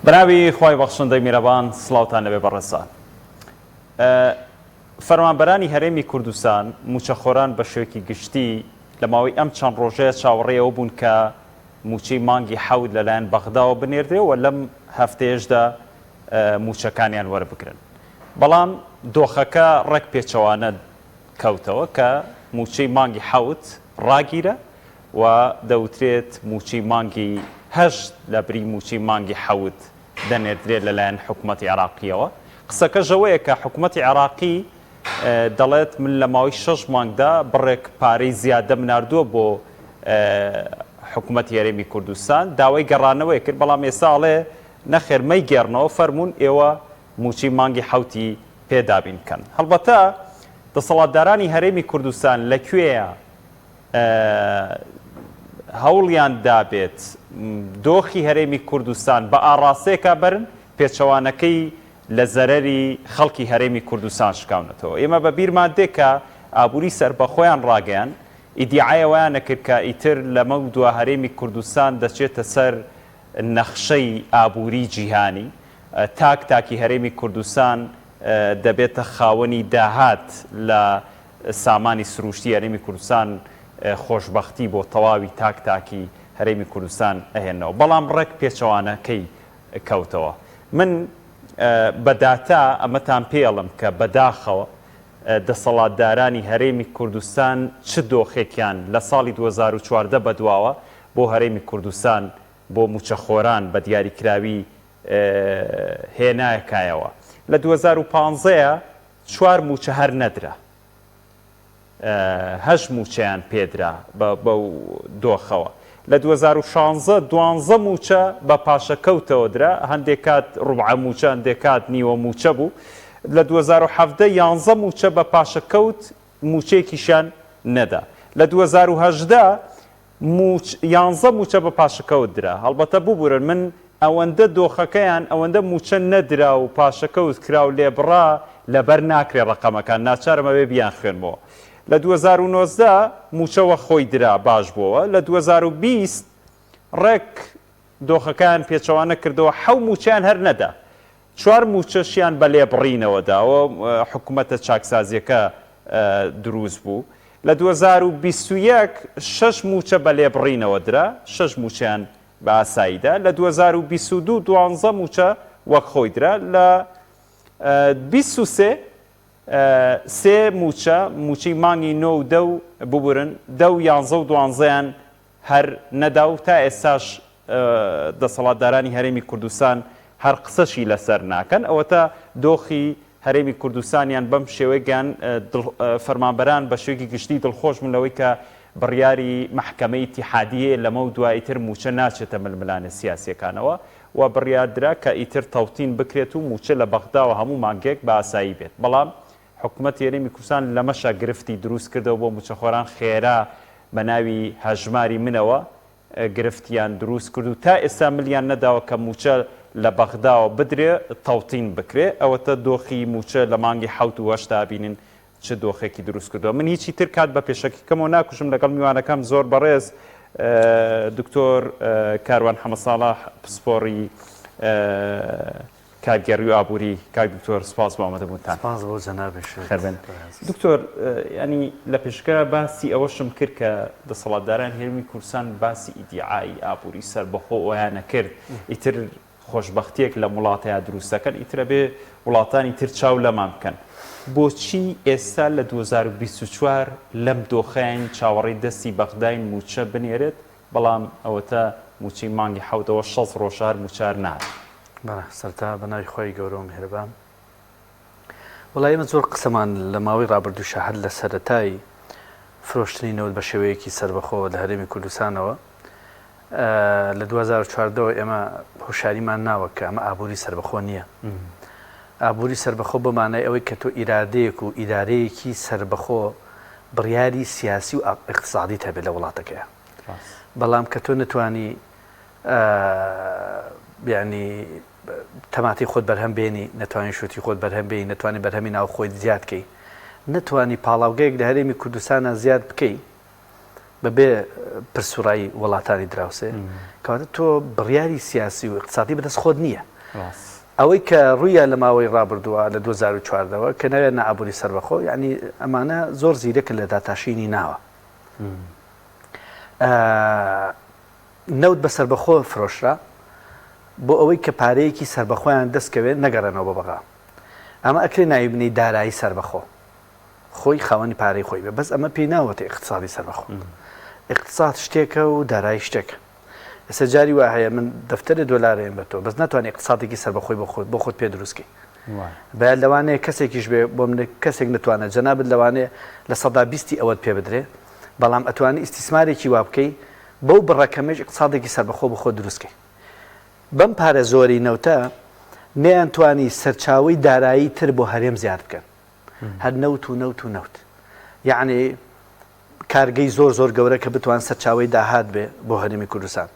بەناوی خوای بەخشندەی میرەبان سڵاوتان لەبێ بەڕێزان. فەرمانبەرانی هەرێمی کوردستان، مووچەخۆران بە شێوەیەکی گشتی لە ماوەی ئەم چەند ڕۆژەیە چاوەڕێی ئەوە بوون کە مووچەی مانگی حەوت لەلایەن بەغداوە بنێردرێ و لەم هەفتەیەشدا مووچەکانیان وەربگرن. بەڵام دۆخەکە ڕێک پێچەوانە کەوتەوە کە مووچەی مانگی حەوت ڕاگیرا و دەوترێت مووچەی مانگی هەشت لەبری مووچەی مانگی حەوت دەنێردرێت لەلایەن حکومەتی عێراقییەوە. قسەکەش ئەوەیە کە حکومەتی عێراقی دەڵێت من لە ماوەی شەش مانگدا بڕێک پارەی زیادەم ناردووە بۆ حکومەتی هەرێمی کوردستان، داوای گەڕانەوەی کرد، بەڵام ئێستا ئەڵێ نەخێر مەیگێڕنەوە، فەرموون ئێوە مووچەی مانگی حەوتی پێ دابین بکەن. هەڵبەتە دەسەڵاتدارانی هەرێمی کوردستان لە کوێیە هەوڵیان دابێت دۆخی هەرێمی کوردستان بە ئاڕاستەیەکا بەرن، پێچەوانەکەی لە زەرەری خەڵکی هەرێمی کوردستان شکاونەتەوە. ئێمە بە بیرمان دێ کە ئابووری سەربەخۆیان ڕاگەیاند، ئیدیعای ئەوەیان ئەکرد کە ئیتر لەمەودوا هەرێمی کوردستان دەچێتە سەر نەخشەی ئابووری جیهانی، تاک تاکی هەرێمی کوردستان دەبێتە خاوەنی داهات لە سامانی سروشتی هەرێمی کوردستان خۆشبەختی بۆ تەواوی تاک تاکی هەرێمی کوردستان ئەهێننەوە بەڵام ڕێک پێچەوانەکەی کەوتەوە من بە داتا ئەمەتان پێڵم کە بەداخەوە دەسەڵاتدارانی هەرێمی کوردستان چ دۆخێکیان لە ساڵی 2014 بەدواوە بۆ هەرێمی کوردستان بۆ موچەخۆران بە دیاریکراوی هێنایە کایەوە لە 2015 چوار مووچە هەر نەدرا هەشت مووچەیان پێدرا بەو دۆخەوە. لە 2016 دوانزە مووچە بە پاشەکەوتەوە درا، هەندێک کات ڕوبعە مووچە، هەندێک کات نیوە مووچە بوو. لە 2017 یانزە مووچە بە پاشەکەوت مووچەیەکیشیان نەدا. لە 2018 مووچ یانزە مووچە بە پاشەکەوت درا. هەڵبەتە ببورن من ئەوەندە دۆخەکەیان ئەوەندە مووچە نەدرا و پاشەکەوت کرا و لێبڕا لەبەر ناکرێ ڕەقەمەکان ناچارم ئەبێ بیانخوێنمەوە. لە 2019 مووچە وەک خۆی درا باش بۆوە لە 2020 ڕێک دۆخەکەیان پێچەوانە کردەوە حەو مووچەیان هەر نەدا چوار مووچەشیان بە لێبڕینەوە دا و حکومەتە چاکسازییەکە دروست بوو. لە 2021 شەش مووچە بە لێبڕینەوە درا، شەش مووچەیان بە ئاسایی دا. لە 2022 دوانزە مووچە وەک خۆی درا. لە 23 سێ مووچە، مووچەی مانگی نۆ و دە و ببورن دە و یانزە و دوانزەیان هەر نەدا و تا ئێستاش دەسەڵاتدارانی هەرێمی کوردستان هەر قسەشی لەسەر ناکەن ئەوەتا دۆخی هەرێمی کوردستانیان بەم شێوەیە گەیان فەرمانبەران بە شێوەیەکی گشتی دڵخۆش بوون لەوەی کە بڕیاری مەحکەمەی ئیتیحادیەیە لەمەو دوا ئیتر مووچە ناچێتە ململانێ سیاسیەکانەوە و بڕیاردرا کە ئیتر تەوتین بکرێت و مووچە لە بەغداوە هەموو مانگێک بە ئاسایی بێت بەڵام حکومەتی هەرێمی کوردستان لەمەشا گرفتی دروست کردەوە بۆ مووچەخۆران خێرا بە ناوی هەژماری منەوە گرفتیان دروست کرد و تا ئێستا ملیان نەداوە کە مووچە لە بەغداوە بدرێ تەوتین بکرێ ئەوەتە دۆخی مووچە لە مانگی حەوت و هەشتا بینن چ دۆخێکی دروست کردووە من هیچی تر کات بە پێشەکیکەمەوە ناکوژم لەگەڵ میوانەکەم زۆر بەڕێز دکتۆر کاروان حەمەساڵح پسپۆڕی کارگێڕی و ئابووری کاک دکتۆر سپاس بۆ ئامادەبوونتان. سپاس بۆ جەنابیشت. خێربێن. دکتۆر یانی لە پێشەکە باسی ئەوەشم کرد کە دەسەڵاتداران هەرێمی کوردستان باسی ئیدیعای ئابووری سەربەخۆ ئەویانە کرد ئیتر خۆشبەختیەک لەم وڵاتەیا دروست دەکەن ئیتر ئەبێ وڵاتانی تر چاو لەمان بکەن بۆچی ئێستا لە 2024 لەم دۆخەین چاوەڕێی دەستی بەغداین مووچە بنێرێت بەڵام ئەوەتا مووچەی مانگی حەوتەوە 60 ڕۆژە هەر مووچە هەر نەهات. بەڵێ سەرەتا بە ناوی خوای گەورە و میهرەبان. وەڵا ئێمە زۆر قسەمان لە ماوەی ڕابردووشا هەر لە سەرەتای فرۆشتنی نەوت بە شێوەیەکی سەربەخۆ لە هەرێمی کوردستانەوە لە 2014 ەوە ئێمە هۆشیاریمان ناوە کە ئەمە ئابووری سەربەخۆ نییە. ئابووری سەربەخۆ بە مانای ئەوەی کە تۆ ئیرادەیەک و ئیدارەیەکی سەربەخۆ بڕیاری سیاسی و ئیقتسادیت هەبێت لە وڵاتەکەیا. بەڵام کە تۆ نەتوانی یعنی تەماتەی خۆت بەرهەم بێنی، نەتوانی شوتی خۆت بەرهەم بێنی، نەتوانی بەرهەمی ناوخۆیت زیاد کەی، نەتوانی پاڵاوگەیەک لە هەرێمی کوردستانا زیاد بکەی بەبێ پرس و ڕای وڵاتانی دراوسێ، کەواتە تۆ بڕیاری سیاسی و ئیقتسادی بەدەست خۆت نییە. ئەوەی کە ڕوویا لە ماوەی ڕابردووە لە 2014 وە کە ناویان نا ئابووری سەربەخۆ یعنی ئەمانە زۆر زیرەکن لە داتاشینی ناوە. نەوت بە سەربەخۆ فرۆشرا بۆ ئەوەی کە پارەیەکی سەربەخۆیان دەست کەوێت نەگەڕێنەوە بۆ بەغا. ئەمە ئەکرێ ناوی بنێی دارایی سەربەخۆ. خۆی خاوەنی پارەی خۆی بێ بەس ئەمە پێی ناوەتە ئیقتسادی سەربەخۆ. ئیقتساد شتێکە و دارایی شتێکە. ئێستا جاری وا هەیە من دەفتەرێ دۆلار ئەیەم بە تۆ بەس ناتوانانی ئیقتسادێکی سەربەخۆی بۆ خۆت بۆ خۆت پێ دروست کەی. بە لەوانەیە کەسێکیش بێ بۆ من کەسێک نتوانێت جەنابت لەوانەیە 20%ی ئەوەت پێ بدرێ بەڵام ئەتوانی ئیستیسمارێکی وا بکەی بەو بڕە کەمەیش ئیقتسادێکی سەربەخۆ بۆ خۆت دروست کەی. بەم پارە زۆرەی نەوتە نەیانتوانی سەرچاوەی دارایی تر بۆ هەرێم زیاد بکەن. هەر نەوت و نەوت و نەوت. یەعنی کارگەی زۆر زۆر گەورە کە بتوان سەرچاوەی داهات بێ بۆ هەرێمی کوردستان.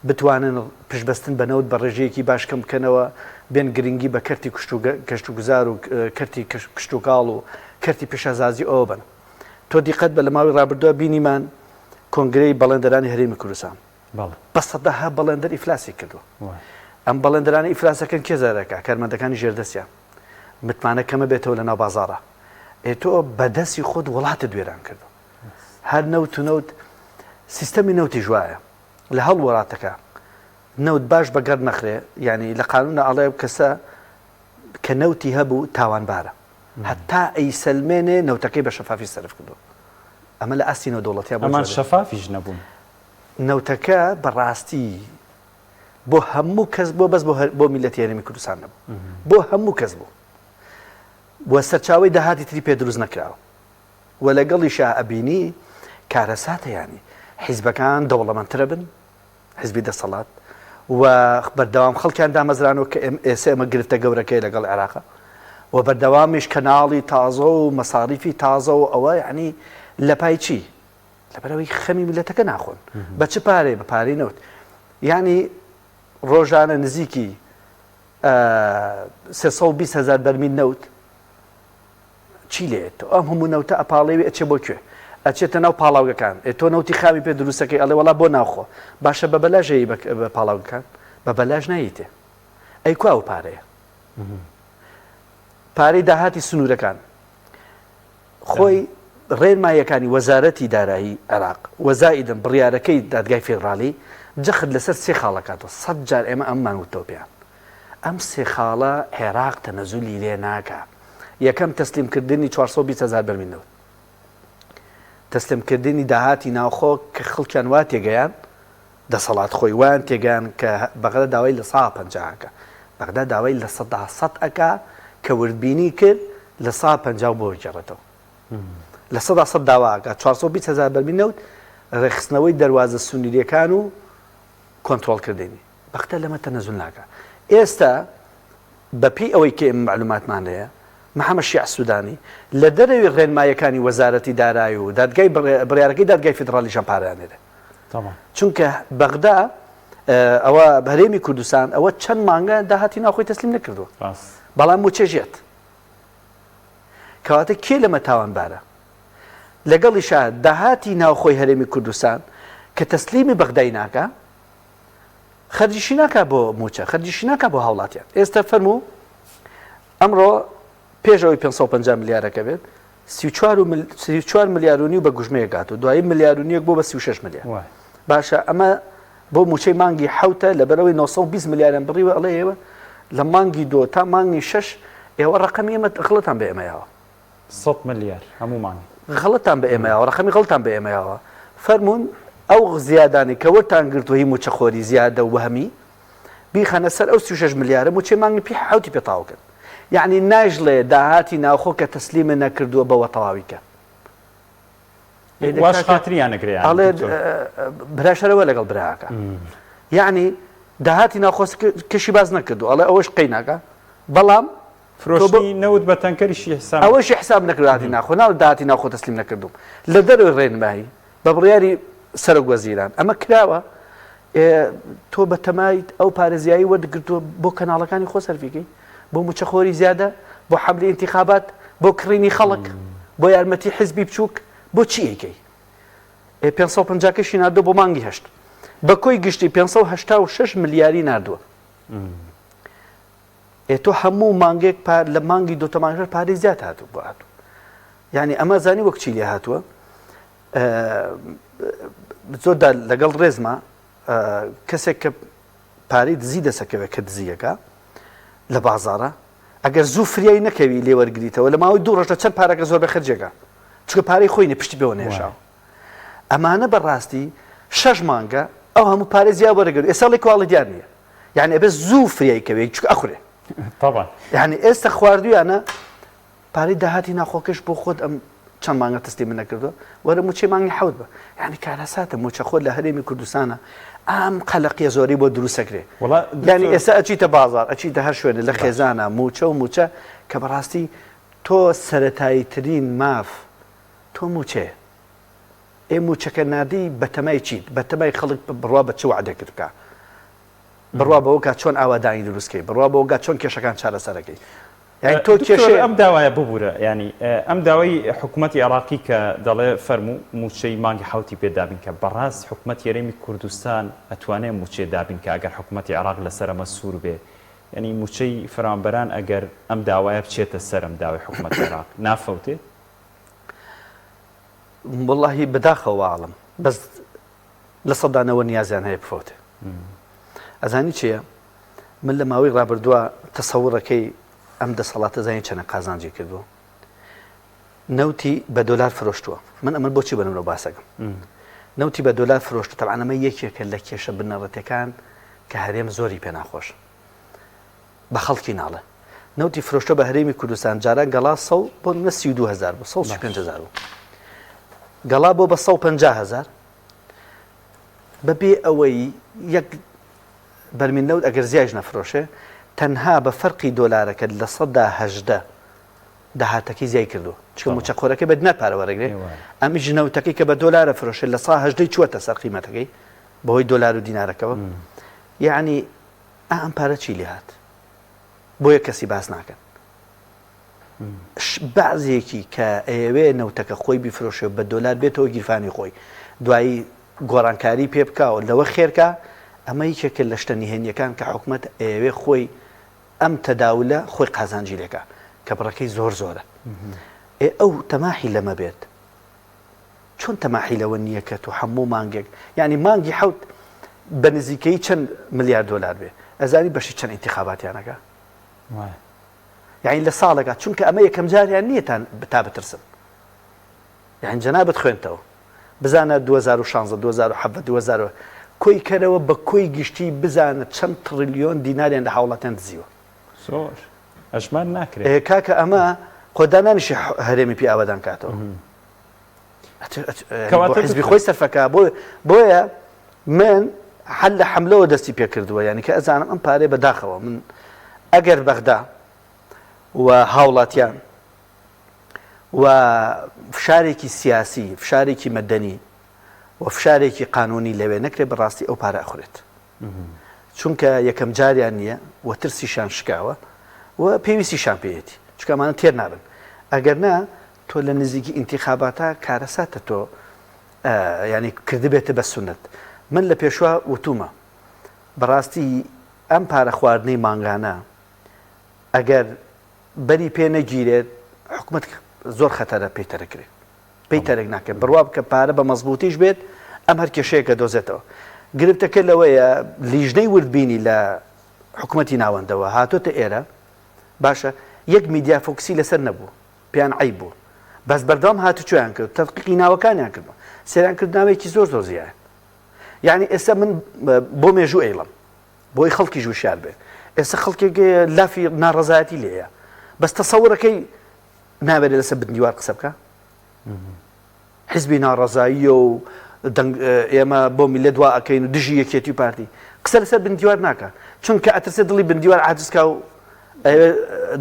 بتوانن پشتبەستن بە نەوت بە ڕێژەیەکی باش کەم بکەنەوە، بێن گرنگی بە کەرتی کشتوگوزار و کەرتی کشتوکاڵ و کەرتی پیشەسازی ئەوە بەن. تۆ دیقەت بە لە ماوەی ڕابردووە بینیمان کۆنگرەی بەڵێندەرانی هەرێمی کوردستان بە سەدەها بەڵێندەر ئیفلاسی کردووە. ئەم بەڵێندەرانە ئیفلاسەکەن کێ زەرەکە؟ کارمەندەکانی ژێردەستیان. متمانە کەمە بێتەوە لەناو بازاڕا. ئێ تۆ بەدەستی خۆت وڵاتت وێران کردو. هەر نەوت و نەوت سیستەمی نەوتیش وایە لە هەڵ وڵاتەکە نەوت باش بەگەڕ نەخرێ یعنی لە قانونە ئەڵێ کەسە کە نەوتی هەبوو تاوانبارە هەتا ئەیسەلمێنێ نەوتەکەی بە شەفافی سەرف کردووە ئەمە لە ئاستی نێودەوڵەتیا بۆ ئەمان شەفافیش نەبوون. نەوتەکە بەڕاستی بۆ هەموو کەس بۆ بەس بۆ میلەتی هەرێمی کوردستان نەبوو بۆ هەموو کەس بوو و سەرچاوەی داهاتی تری پێ دروست نەکراوە و لەگەڵیشا ئەبینی کارەساتە یانی حیزبەکان دەوڵەمەندترە بن حزبی دەسەڵات و بەردەوام خەڵکیان دامەزرانەوە کە ئێستا ئێمە گرفتە گەورەکەی لەگەڵ عێراقە و بەردەوامیش کەناڵی تازە و مەساریفی تازە و ئەوە یعنی لە پای چی لەبەرەوەی خەمی میلەتەکە ناخۆن بە چ پارەی بە پارەی نەوت یعنی ڕۆژانە نزیکی 320 هزار بەرمیل نەوت چی لێ تۆ ئەم هەموو نەوتە ئەپاڵێوی ئەچێ بۆ کوێ؟ ئەچێتە ناو پاڵاوگەکان ئێ تۆ نەوتی خاوی پێ دروستەکەی ئەڵێ وەڵا بۆ ناوخۆ باشە بە بەلاش ئەیی بە پاڵاوگەکان بە بەلاش ناییتێ ئەی کوا ئەو پارەیە پارەی داهاتی سنوورەکان خۆی ڕێنماییەکانی وەزارەتی دارایی عێراق وەزائیدن بڕیارەکەی دادگای فیدراڵی جەخت لەسەر سێ خاڵەکاتەوە سەد جار ئێمە ئەممان وتەوە پێیان ئەم سێ خاڵە عێراق تەنەزولی لێ ناکا. یەکەم تەسلیم کردنی 420 هەزار بەرمیل نەوت. تەسلیم کردنی داهاتی ناوخۆ کە خەڵکیان وا تێگەیان دەسەڵات خۆی وایان تێگەیان کە بەغدا داوای لە سا 50 ئەکا. بەغدا داوای لە سەدا سەد ئەکا کە وردبینی کرد لە سا 50 بۆ گێڕێتەوە. لە سەدا سەد داوا ئەکا 420 هەزار بەرمیل نەوت ڕێکخستنەوەی دەروازە سنوورییەکان و کۆنترۆڵکردنی. بەغدا لەمە تەنەزول ناکا. ئێستا بە پێی ئەوەی کە ئێمە مەعلوماتمان هەیە، محەمەد شیاع سودانی لە دەرەوی ڕێنماییەکانی وەزارەتی دارایی و دادگای بڕیارەکەی دادگای فیدڕاڵیش ئەم پارەیان نێرێ. چونکە بەغدا ئەوە هەرێمی کوردستان ئەوە چەند مانگە داهاتی ناوخۆی تەسلیم نەکردووە. بەڵام مووچەش یەت. کەواتە کێ لەمە تاوانبارە؟ لەگەڵیشا داهاتی ناوخۆی هەرێمی کوردستان کە تەسلیمی بەغدای ناکا، خەرجیشی ناکا بۆ مووچە، خەرجیشی ناکا بۆ هاوڵاتیان. ئێستا فەرموو ئەمڕۆ پێش ئەوەی 550 ملیارەکە بێت 34 ملیار و نیو بە گوژمەیەک هاتوو دوایی ملیار و نیوێک بۆ بە 36 ملیار باشە ئەمە بۆ مووچەی مانگی حوتە لەبەرەوەی 920 ملیاران بڕیوە ئەڵێ ئێوە لە مانگی دۆ تا مانگی شەش ئێوە ڕقەمی ئێمە غڵەتان بە ئێمە یاوە. سەد ملیار هەموو مانگێک. غەڵەتان بە ئێمە یاوە ڕەقەمی غەڵتان بە ئێمە یاوە فەرموون ئەو زیادانەی کە وەرتان گرتووە هی مووچەخۆری زیادە و وەهمی بیخەنە سەر ئەو 36 ملیارە مووچەی مانگی پێ حەوتی پێ تەواو کەن یەعنی نایشڵێ داهاتی ناوخۆ کە تەسلیمە نەکردووە بەوە تەواوی کە واش خاتریان نەگرێ یانی ئەڵێ برا شەرەوە لەگەڵ براکە یەعنی داهاتی ناوخۆ کەشی باس نەکردو ئەڵێ ئەوەش قەیناکە بەڵام فرۆشتنی نەوت بە تەنکەریشی حساب ئەوەشی حساب نەکرد داهاتی ناخۆ ناو داهاتی ناوخۆ تەسلیم نەکردوم لە دەرەوەی ڕێنمایی بە بڕیاری سەرۆک وەزیران ئەمە کراوە تۆ بە تەمایت ئەو پارە زیایی وەرگرتووە بۆ کەناڵەکانی خۆ سەرفیکەی بۆ موچەخۆری زیادە بۆ حەملی ئینتیخابات بۆ کڕینی خەڵک بۆ یارمەتی حزبی بچووک بۆ چی ئەیکەی 550 کەشی ناردووە بۆ مانگی هەشت بە کۆی گشتی 586 ملیاری ناردووە. ئێ تۆ هەموو مانگێک پار لە مانگی دوتە مانگەش پارەی زیاد هاتوو بۆ هاتوو یعنی ئەمە زانی وەک چی لێ هاتووە زۆردا لەگەڵ ڕێزما کەسێک کە پارەی دزی دەسەکەوێت کە دزیەکە لە بازارە ئەگەر زوو فریای نەکەوی لێ وەرگریتەوە لە ماوەی دوو ڕۆژ لە چەند پارەکە زۆر بە خەرجێکە چونکە پارەی خۆی نیە پشتی پێوە نێشاوە ئەمانە بەڕاستی شەش مانگە ئەو هەموو پارەی زیاد وەرەگرن ئێستا ڵێ کواڵی دیار نییە یعنی ئەبێ زوو فریای کەوێ چونکە ئەخورێ طبعا یعنی ئێستا خواردویانە پارەی داهاتی ناخۆکەش بۆ خۆت ئەم چەند مانگە تەسلیمت نەکردووە وەرە موچەی مانگی حەوت بە یعنی کارەساتە موچەخۆر لە هەرێمی کوردستانە ئەم قەلەقیە زۆری بۆ دروستەکرێ وەڵا یعنی دکتۆر ئێستا ئەچیتە بازار ئەچیتە هەر شوێنێ لە باش خێزانە موچە و موچە کە بەڕاستی تۆ سەرەتایی ترین ماف تۆ موچەیە ئێ موچەکە نادەی بەتەمای چیت بەتەمای خەڵک بڕوا بە چ وەعدێکت بکا بڕوا بەوە کا چۆن ئاوادانی دروست کەی بڕوا بەوە کا چۆن کێشەکان چارەسەرەکەی یانی تۆ دکتۆر کێشەیە. ئەم داوایە ببورە یانی ئەم داوای حکومەتی عێراقی کە دەڵێ فەرموو موچەی مانگی حەوتی پێ دابین کە بەڕاست حکومەتی هەرێمی کوردستان ئەتوانێ ئەم موچەیە دابین کە ئەگەر حکومەتی عێراق لەسەر ئەمە سوور بێ یانی موچەی فەرمانبەران ئەگەر ئەم داوایە بچێتە سەر ئەم داوای حکومەتی عێراق نافەوتێ؟ وەڵاهی بەداخەوە واڵم بەس 90% نیازیان هەیە بفەوتێ ئەزانی چییە من لە ماوەی ڕابردووە تەسەوڕەکەی ئەم دەسەڵاتە زانی چەنە قازانجی کردووە نەوتی بە دۆلار فرۆشتووە من ئەمە بۆچی بەنمرە باسەکەم نەوتی بە دۆلار فرۆشت تەبعەن ئەمە یەکێکە لە کێشە بنەڕەتەکان کە هەرێم زۆری پێناخۆش بە خەڵکی ناڵێ نەوتی فرۆشتە بە هەرێمی کوردستان جاران گەڵا سە بۆ نە 32 هزار بوو 135 هزار بوو گەڵا بۆ بە 150 هزار بەبێ ئەوەی یەک بەرمیل نەوت ئەگەر زیایش نەفرۆشێ تەنها بە فەرقی دۆلارەکە 18% داهاتەکەی زیای کردووە چونکە موچەخۆرەکەی بە دینار پارە وەرەگرێ ئەمیش نەوتەکەی کە بە دۆلارە فرۆشێ 18%ی چووەتە سەر قیمەتەکەی بەهۆی دۆلار و دینارەکەوە یعنی ئەم پارە چی لێ هات بۆیە کەسی باس ناکەن بەعزێکی کە ئەیەوێ نەوتەکە خۆی بیفرۆشێ و بە دۆلار بێتەوە گیرفانی خۆی دوایی گۆڕانکاری پێ بکا و لەوە خێرکا ئەمە یەکێکە لە شتە نهێنیەکان کە حکومەت ئەیەوێ خۆی ئەم تەداولە خۆی قازانجی لێکا کە بڕەکەی زۆر زۆرە ئێ ئەو تەماحی لەمە بێت چۆن تەماحی لەوە نییە کە تۆ هەموو مانگێک یعنی مانگی حەوت بە نزیکەی چەند ملیار دۆلار بێ ئەزانی بەشی چەند ئینتخاباتیانەکە یانی لە ساڵێکا چونکە ئەمە یەکەم جاریان نییە تا تا بترسن یانی جەنابت خوێنتەوە بزانە 2016 2017 2000 کۆی کەرەوە بە کۆی گشتی بزانە چەند تڕلیۆن دیناریان لە هاوڵاتیان دزیوە زۆر ئەژمار ناکرێت کاکە ئەمە خۆ دانانیشی هەرێمی پێ ئاوادان کاتەوە کەواتە حزبی خۆی سەرفەکە بۆ بۆیە من حل لە حملەوە دەستی پێکردووە یعنی کە ئەزانم ئەم پارەی بەداخەوە من ئەگەر بەغدا و هاوڵاتیان و فشارێکی سیاسی فشارێکی مەدەنی و فشارێکی قانونی لەوێ نەکرێت بەڕاستی ئەو پارە ئەخورێت چونکە یەکەم جاریان نییە و ترسیشان شکاوە و پێویستیشان پێیەتی چونکە ئەمانە تێر نابن ئەگەر نا تۆ لە نزیکی ئینتیخاباتا کارەساتە تۆ یانی کردبێتە بە سونەت من لە پێشوا وتومە بەڕاستی ئەم پارە خواردنەی مانگانە ئەگەر بەری پێ نەگیرێت حکومت زۆر خەتەرە پێی تەرەکرێ پێی تەرک ناکرێت بڕوا بکە پارە بە مەزبوتیش بێت ئەم هەر کێشەیەکە دۆزێتەوە گرفتەکە لەوەیە لیژنەی وردبینی لە حکومەتی ناوەندەوە هاتۆتە ئێرە باشە یەک میدیا فۆکسی لەسەر نەبوو پێیان عەیب بوو بەس بەردەوام هاتوچۆیان کرد تەدقیقی ناوەکانیان کرد سەیریان کرد ناوێکی زۆر زۆر زیایە یعنی ئێستا من بۆ مێژوو ئەیڵم بۆی خەڵکیش وشیار بێ ئێستا خەڵکێک لافی ناڕەزایەتی لێیە بەس تەسەورەکەی ناوێرێ لەسەر بن دیوار قسە بکە حزبی ناڕەزاییە و دەنگ ئێمە بۆ میللەت وا ئەکەین و دژی یەکێتی و پارتی قسە لەسەر بن دیوار ناکا چونکە ئەترسێ دڵی بن دیوار عاجز کا و ئەیەوێ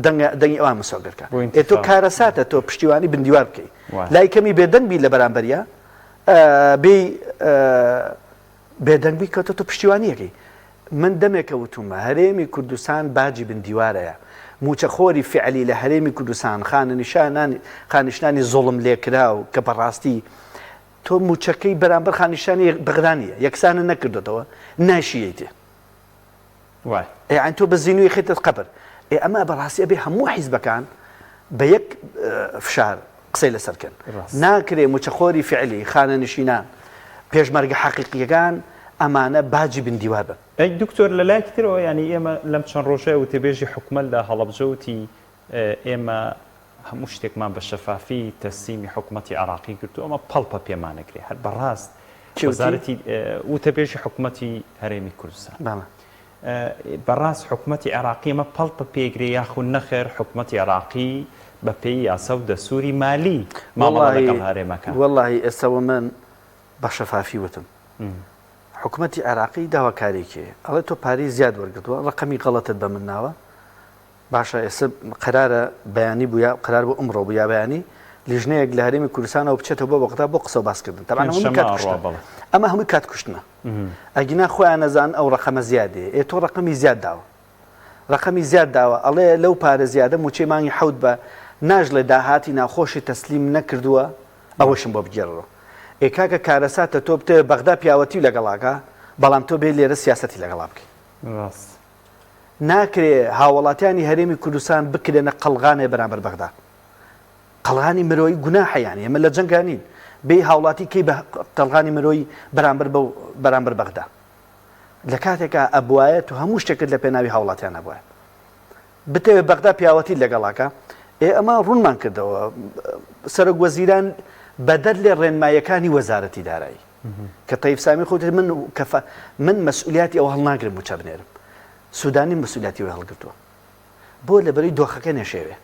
دەنگ دەنگی ئەوان مسۆگەر کا ئێ تۆ کارەساتە تۆ پشتیوانی بن دیوار بکەی لای کەمی بێدەنگ بی لە بەرامبەریا بێی بێدەنگ بی کەوتە تۆ پشتیوانیەکەی من دەمێکە وتومە هەرێمی کوردستان باجی بن دیوارەیە موچەخۆری فعلی لە هەرێمی کوردستان خانەنیشانانی خانیشنانی زوڵم لێکراو کە بەڕاستی تۆ موچەکەی بەرامبەر خانیشانی بەغدا نییە یەکسانە نەکردۆتەوە ناشیەیتێ وای یعنی تۆ بە زینوی خیتت قەبر. ئێ ئەمە بەڕاستی ئەبێ هەموو حیزبەکان بە یەک فشار قسەی لەسەر کەن. ناکرێ موچەخۆری فعلی، خانەنشینان، پێشمەرگە حەقیقیەکان ئەمانە باجی بن دیوار بن. ئەی دکتۆر لە لایەکی ترەوە یانی ئێمە لەم چەند ڕۆژەیە وتەبێژی حکومەت لە هەڵەبجە وتی ئێمە هەموو شتێکمان بە شەفافی تەسلیمی حکومەتی عێراقی کردو ئەمە پەڵپە پێمانەگرێ هەر بەڕاست وەزارەتی وتەبێژی حکومەتی هەرێمی کوردستان بەڕاست حکومەتی عێراقی ئەمە پەڵپە پێگرێ یاخود نەخێر حکومەتی عێراقی بە پێی یاسا و دەسوری مالی مامەڵە لەگەڵ هەرێمەکە؟ وەڵاهی ئێستا من بە شەفافی وتم حکومەتی عێراقی داواکاریەکی هەیە ئەڵێ تۆ پارەی زیاد وەرگرتووە ڕەقەمی غەڵەتت بە من ناوە باشە ئێستا قەرارە بەیانی بوو یا قەرار بوو ئمڕۆ بوو یا بەیانی لیژنەیەک لە هەرێمی کوردستانەوە بچێتەوە بۆ بەغدا بۆ قسە و باسکردن تەبعەن هەموو کات کوشتنە ئەمە هەمووی کات کوشتنە ئەگینا خۆیان نەزان ئەو ڕەقەمە زیادەیە ئێ تۆ ڕەقەمی زیاد داوە ڕەقەمی زیاد داوە ئەڵێ لەو پارە زیادە موچەی مانگی حەوت بە ناژڵێ داهاتی ناخۆشی تەسلیم نەکردووە ئەوەشم بۆ بگێڕەوە ئێ کاکە کارەساتە تۆ بتەوێ بەغدا پیاوەتی لەگەڵاکە بەڵام تۆ بێ لێرە سیاسەتی لەگەڵا بکەی ڕاست ناکرێ هاوڵاتیانی هەرێمی کوردستان بکرێنە قەڵغانێ بەرامبەر بەغدا قەڵغانی مرۆیی گوناحە یانی ئێمە لە جەنگا نین بێی هاوڵاتی کەی بە قەڵغانی مرۆیی بەرامبەر بەو بەرامبەر بەغدا لە کاتێکا ئەبوایە تو هەموو شتێکت لە پێناوی هاوڵاتیان نەبوایە بتەوێ بەغدا پیاوەتی لەگەڵاکە ئێ ئەمە ڕوونمان کردەوە سەرۆک وەزیران بەدەر لێ ڕێنمایەکانی وەزارەتی دارایی کە تەیف سامی خۆی من کەفە من مەسئولیاتی ئەوە هەڵناگرم موچە بنێرم سودانی مەسئولیاتی ئەوەی هەڵگرتووە بۆ لەبەری دۆخەکە نەشێوێ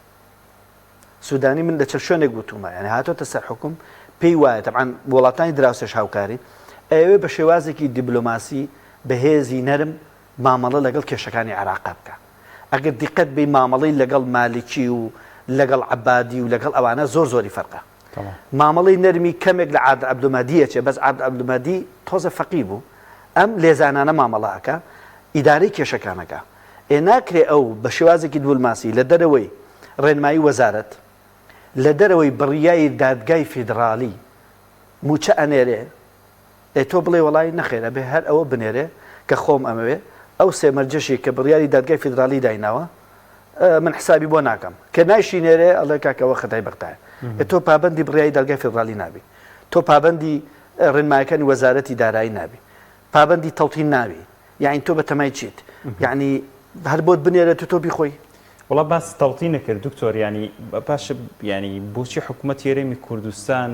سودانی من لە چەند شوێنێک وتومە یعنی هاتۆتە سەر حکوم پێی وایە تەبعەن وڵاتانی دراوسێش هاوکارین ئەیەوێ بە شێوازێکی دیبلۆماسی بەهێزی نەرم مامەڵە لەگەڵ کێشەکانی عێراقا بکە ئەگەر دیقەت بی مامەڵەی لەگەڵ مالکی و لەگەڵ عەبادی و لەگەڵ ئەوانە زۆر زۆری فەرقە مامەڵەی نەرمی کەمێک لە عادل عەبدولمەهدی ئەچێ بەس عادل عەبدولمەهدی تۆزە فەقیر بوو ئەم لێزانانە مامەڵە ئەکا ئیدارەی کێشەکان ئەکا ئێ ناکرێ ئەو بە شێوازێکی دبلماسی لە دەرەوەی ڕێنمایی وەزارەت لە دەرەوەی بڕیای دادگای فیدڕالی موچە ئەنێرێ ئێ تۆ بڵێ وەڵای نەخێر ئەبێ هەر ئەوە بنێرێ کە خۆم ئەمەوێ، ئەو سێ مەرجەشی کە بڕیاری دادگای فیدرالی دایناوە من حسابی بۆ ناکەم، کە نایشینێرێ ئەڵێ کاکە ئەوە خەتای بەغدایە. ئێ تۆ پابەندی بڕیاری دادگای فیدرالی نابی، تۆ پابەندی ڕێنمایەکانی وەزارەتی دارایی نابی، پابەندی تەوتین نابی، یەعنی تۆ بەتەمای چیت؟ یەعنی هەر بۆت بنێرێت و تۆ بیخۆی؟ وەڵا باست تەوتینە کرد دکتۆر یانی باشە یانی بۆچی حکومەتی هەرێمی کوردستان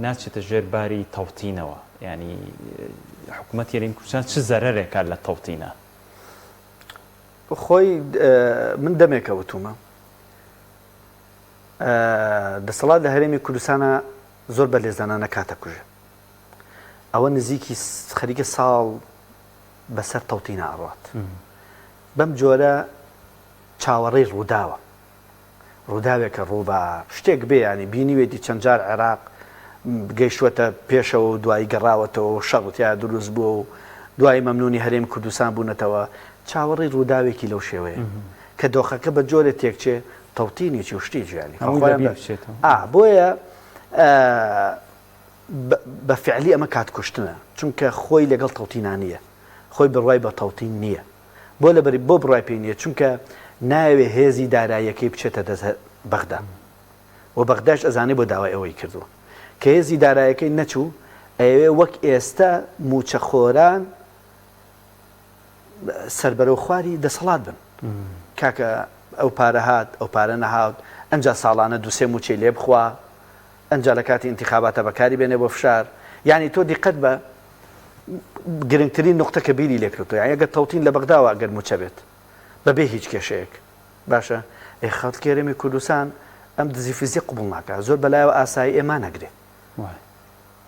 ناچێتە ژێر باری تەوتینەوە یانی حکومەتی هەرێمی کوردستان چ زەرەرێکە لە تەوتینە؟ خۆی من دەمێکە وتومە دەسەڵات لە هەرێمی کوردستانە زۆر بە لێزانانە کاتە کوژێ ئەوە نزیکی خەریکە ساڵ بەسەر تەوتینە ئەڕات بەم جۆرە چاوەڕێی ڕووداوە. ڕووداوێکە ڕووبا شتێک بێ یانی بینیوێتی چەند جار عێراق گەیشتووەتە پێشەوە و دوایی گەڕاوەتەوە و شەڕ تیا دروست بووە و دوایی مەمنوونی هەرێمی کوردستان بوونەتەوە. چاوەڕێی ڕووداوێکی لەو شێوەیە کە دۆخەکە بە جۆرێ تێکچێ تەوتینێکی و شتێکی یانی هەمووی لە بیر بچێتەوە. ئا بۆیە بە فعلی ئەمە کات کوشتنە چونکە خۆی لەگەڵ تەوتینا نییە خۆی بڕوای بە تەوتین نییە. بۆ لەبەر بۆ بڕوای پێی نیە چونکە نایەوێ هێزی داراییەکەی بچێتە دەست بەغدا و بەغداش ئەزانێ بۆ داوای ئەوەی کردووە کە هێزی دارایەکەی نەچوو ئەیەوێ وەک ئێستا موچەخۆران سەربەرەو خواری دەسەڵات بن کاکە ئەو پارە هات ئەو پارە نەهات ئەنجا ساڵانە دوسێ موچەی لێ بخوا ئەنجا لە کاتی ئینتیخاباتە بەکاری بێنێ بۆ فشار یانی تۆ دیقەت بە گرنگترین نوقتە کە بیری لێکردەوە یانی ئەگەر تەوتین لە بەغداوە ئەگەر موچە بێت بەبێ هیچ کێشەیەک باشە ئێ خەڵکی هەرێمی کوردستان ئەم دزی فیزی قبوڵ ناکا زۆر بەلایەوە ئاسایی ئێ مانەگرێ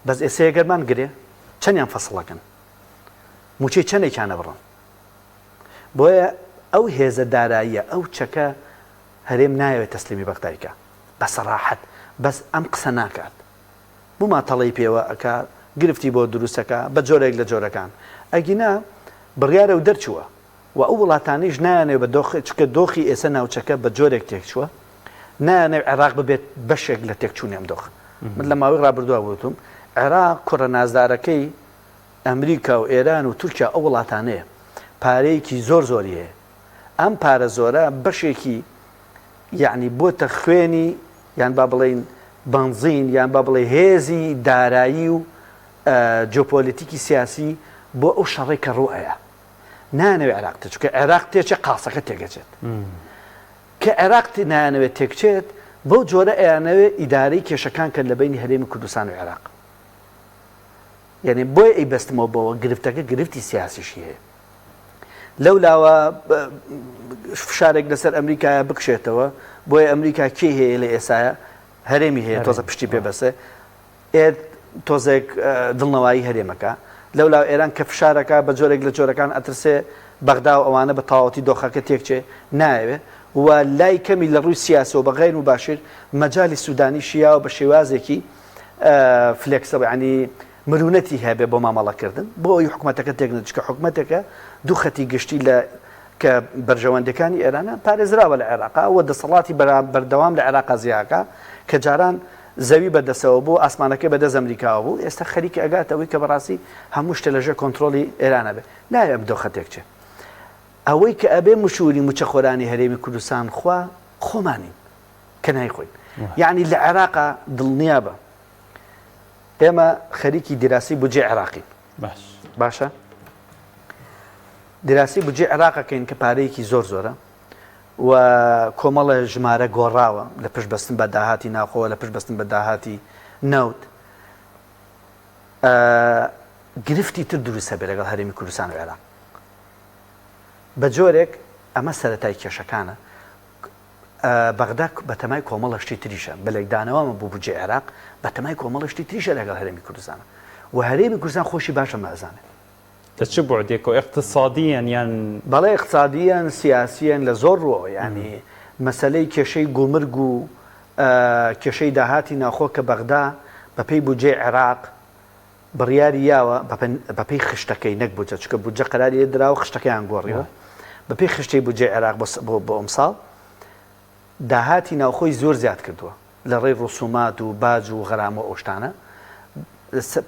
بەس ئێستا ئەگەر مان گرێ چەندیان فەسڵەکەن موچەی چەندێکیان ئەبڕن بۆیە ئەو هێزە داراییە ئەو چەکە هەرێم نایەوێت تەسلیمی بەغدای کا بە سەراحەت بەس ئەم قسە ناکات مماتەڵەی پێوە ئەکا گرفتی بۆ دروست ئەکا بە جۆرێک لە جۆرەکان ئەگینا بڕیارە و دەرچووە و ئەو وڵاتانەیش نایانەوێ بە دۆخ چونکە دۆخی ئێسە ناوچەکە بە جۆرێک تێکچووە نایانەوێ عێراق ببێت بەشێک لە تێکچوونی ئەم دۆخە من لە ماوەی ڕابردووە وتوم عێراق کوڕە نازدارەکەی ئەمریکا و ئێران و تورکیا ئەو وڵاتانەیە پارەیەکی زۆر زۆری هەیە. ئەم پارە زۆرە بەشێکی یەعنی بۆتە خوێنی یان با بڵێین بەنزین یان با بڵێ هێزی دارایی و جۆپۆلیتیکی سیاسی بۆ ئەو شەڕەی کە ڕوو ئەیا. نایانەوێت عێراق تێ چونکە عێراق تێچێ قاسەکە تێگەچێت. کە عێراق نایانەوێت تێکچێت بەو جۆرە ئەیانەوێت ئیدارەی کێشەکان کەن لە بەینی هەرێمی کوردستان و عێراق. یعنی بۆیە ئەیبەستمەوە بەوە گرفتەکە گرفتی سیاسیشی هەیە. لەو لاوە فشارێک لەسەر ئەمریکایە بکشێتەوە بۆیە ئەمریکا کێ هەیە لە ئێسایە هەرێمی هەیە تۆزە پشتی پێ بەسێ ئێ تۆزێک دڵنەوایی هەرێمەکە لەولا ئێران کە فشارەکە بە جۆرێک لە جۆرەکان ئەترسێ بەغدا و ئەوانە بە تەواوەتی دۆخەکە تێکچێ نایەوێ و لای کەمی لە ڕووی سیاسەوە بە غەیر مباشر مەجالی سوودانی شیاوە بە شێوازێکی flexible ینی مرونەتی هەبێ بۆ مامەڵەکردن بۆ ئەوی حکومەتەکە تێک نەچێت چونکە حکومەتێکە دوو خەتی گشتی لە کە بەرژەوەندەکانی ئێرانە پارێزراوە لە عێراقا و دەسەڵاتی بەردەوام لە عێراقا زیاکە کە جاران زەوی بەدەسەوە بوو ئاسمانەکەی بەدەست ئەمریکاوە بوو ئێستا خەریکە ئەگاتە ئەوەی کە بەڕاستی هەموو شتە لەژێر کۆنترۆڵی ئێرانە بێ ناوێ ئەم دۆخە تێکچێ ئەوەی کە ئەبێ مشوری موچەخۆرانی هەرێمی کوردستان خوا خۆمانین کە نایخۆین یعنی لە عێراقا دڵنیابە ئێمە خەریکی دیراسی بودجەی عێراقین. باش. باشە دیراسی بودجەی عێراقەکەین کە پارەیەکی زۆر زۆرە و کۆمەڵە ژمارە گۆڕاوە لە پشت بەستن بە داهاتی ناوخۆوە لە پشت بەستن بە داهاتی نەوت گرفتی تر دروست هەبێ لەگەڵ هەرێمی کوردستان و عێراق بە جۆرێک ئەمە سەتای کێشەکانە بەغدا بەتەمای کۆمەڵە شتی تریشە، بە لێکدانەوەمە بۆ بودجەی عێراق، بەتەمای کۆمەڵە شتی تریشە لەگەڵ هەرێمی کوردستانە و هەرێمی کوردستان خۆشی باش ئەمە ئەزانێت. لە چ بوعدێکەوە؟ ئیقتسادییەن یان؟ بەڵێ ئیقتسادییەن، سیاسییەن، لە زۆر ڕووەوە، یانی مەسەلەی کێشەی گومرگ و کێشەی داهاتی ناوخۆ کە بەغدا بەپێی بودجەی عێراق بڕیاری یاوە بەپێی خشتەکەی نەک بودجە چونکە بودجە قەراری لێ دراوە خشتەکەیان گۆڕیوە بەپێی خشتەی بودجەی عێراق بۆ ئەمساڵ داهاتی ناوخۆی زۆر زیاد کردووە لە ڕێی ڕسومات و باج و غەرامە و ئەو شتانە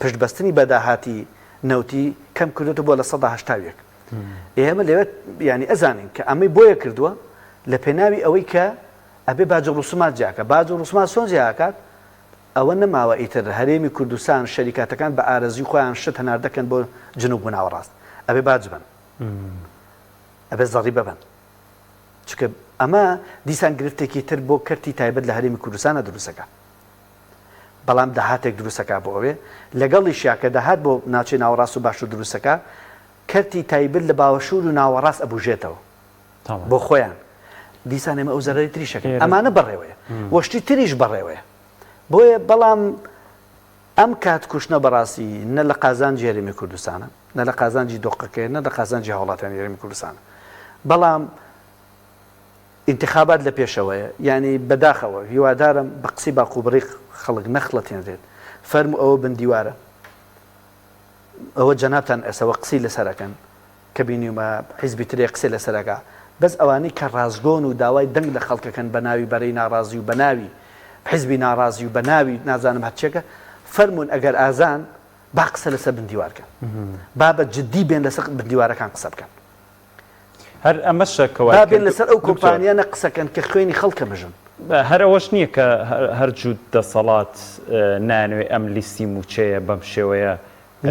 پشتبەستنی بە داهاتی نەوتی کەم کردوێتەوە بۆ 81% ئێمە لەوێت ینی ئەزانین کە ئەمەی بۆیە کردووە لە پێناوی ئەوەی کە ئەبێ باج و ڕسومات جیاکە باج و ڕسومات چۆن جیاکات ئەوە نەماوە ئیتر هەرێمی کوردستان شەریکاتەکان بە ئارەزوی خۆیان شت هەناردەکەن بۆ جنوب و ناوەڕاست ئەبێ باج بەن ئەبێ زەڕیبە بەن چونکە ئەمە دیسان گرفتێکی تر بۆ کەرتی تایبەت لە هەرێمی کوردستانە دروستەکە بەڵام داهاتێک دروستەکە بۆ ئەوێ لەگەڵیشیا کە داهات بۆ ناوچەی ناوەڕاست و باشوور دروستەکە کەرتی تایبەت لە باوەشوور و ناوەڕاست ئەبوژێتەوە بۆ خۆیان دیسان ئێمە ئەو زەرەری تریشەکەین ئەمانە بەڕێوەیە وە شتی تریش بەڕێوەیە بۆیە بەڵام ئەم کات کوشتنە بەڕاستی نە لە قازانجی هەرێمی کوردستانە نە لە قازانجی دۆقەکەی نە لە قازانجی هاوڵاتیانی هەرێمی کوردستانە بەڵام ئینتخابات لە پێشەوەیە یعنی بەداخەوە هیوادارم بە قسەی باقوبڕیق خەڵک نەخڵەتێنرێت فەرمو ئەوە بندیوارە ئەوە جەنابتان ئێسەوە قسەی لەسەر ئەکەن کە بینیومە حیزبی ترێ قسەی لەسەر ئەکا بەس ئەوانەی کە ڕاستگۆن و داوای دەنگ لە خەڵکەکەن بە ناوی بەرەی ناڕازی و بە ناوی حیزبی ناڕازی و بە ناوی نازانم هەرچێکە فەرموون ئەگەر ئازان با قسە لەسەر بن دیوار کەن با بە جدی بێن لەسەر بن دیوارەکان قسە بکەن. هەر ئەمەشە کە وای با بێن کرد لەسەر ئەو دکتۆر. کۆمپانیانە قسەکەن کە خوێنی خەڵکە مژن. هەر ئەوەش نییە کە هەر جووت دەسەڵات نایانەوێ ئەم لیستی مووچەیە بەم شێوەیە.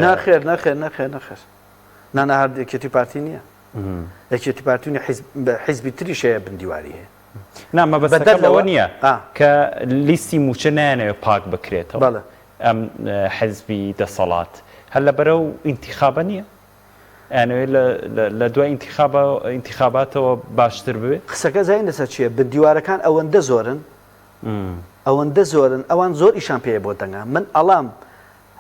نەخێر نەخێر نەخێر نەخێر نا نا هەر یەکێتی پارتی نییە یەکێتی پارتی و حیزبی تریش هەیە بندیواری هەیە. نا مەبەستەکەم ئەوە نییە کە لیستی مووچە نایانەوێ پاک بکرێتەوە ئەم حیزبی دەسەڵات هەر لەبەرئەو ئینتیخابە نییە؟ ئەیانەوێت لە دوای ئینتیخاباتەوە باشتر ببێ؟ قسەکە زانی لەسەر چیە بندیوارەکان ئەوەندە زۆرن ئەوەندە زۆرن ئەوان زۆر ئیشان پێیە بۆ دەنگە من ئەڵام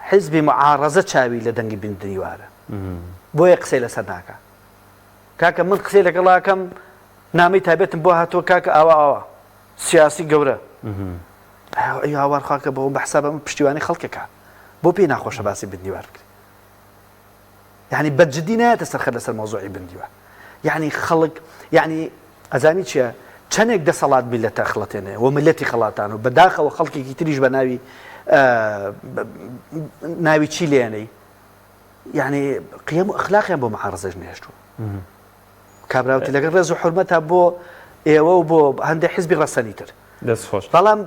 حیزبی معارەزە چاوی لە دەنگی بندیوارە بۆیە قسەی لەسەر ناکا کاکە من قسەی لەگەڵاکەم نامی تایبەتم بۆ هاتووە کاکە ئاوا ئاوا سیاسی گەورە ئەی هاوار خاکە بۆ بە حسابە من پشتیوانی خەڵکەکە بۆ پێی ناخۆشە باسی بندیوار بکرێت یعنی بە جدی نایەتە سەر خەت لەسەر مەوزوعی بن دیوار یعنی خەڵک یعنی ئەزانی چیە چەندێک دەسەڵات میلەتە ئەخڵەتێنێ و میلەتی خەڵاتان و بەداخەوە خەڵکێکی تریش بە ناوی ناوی چی لێنەی یعنی قیەم و ئەخلاقیان بۆ معارزەش نێشتووە. کابرا وتی لەگەڵ ڕێز و حورمەتا بۆ ئێوە و بۆ هەندێک حزبی ڕەسەنی تر. دەست خۆش. بەڵام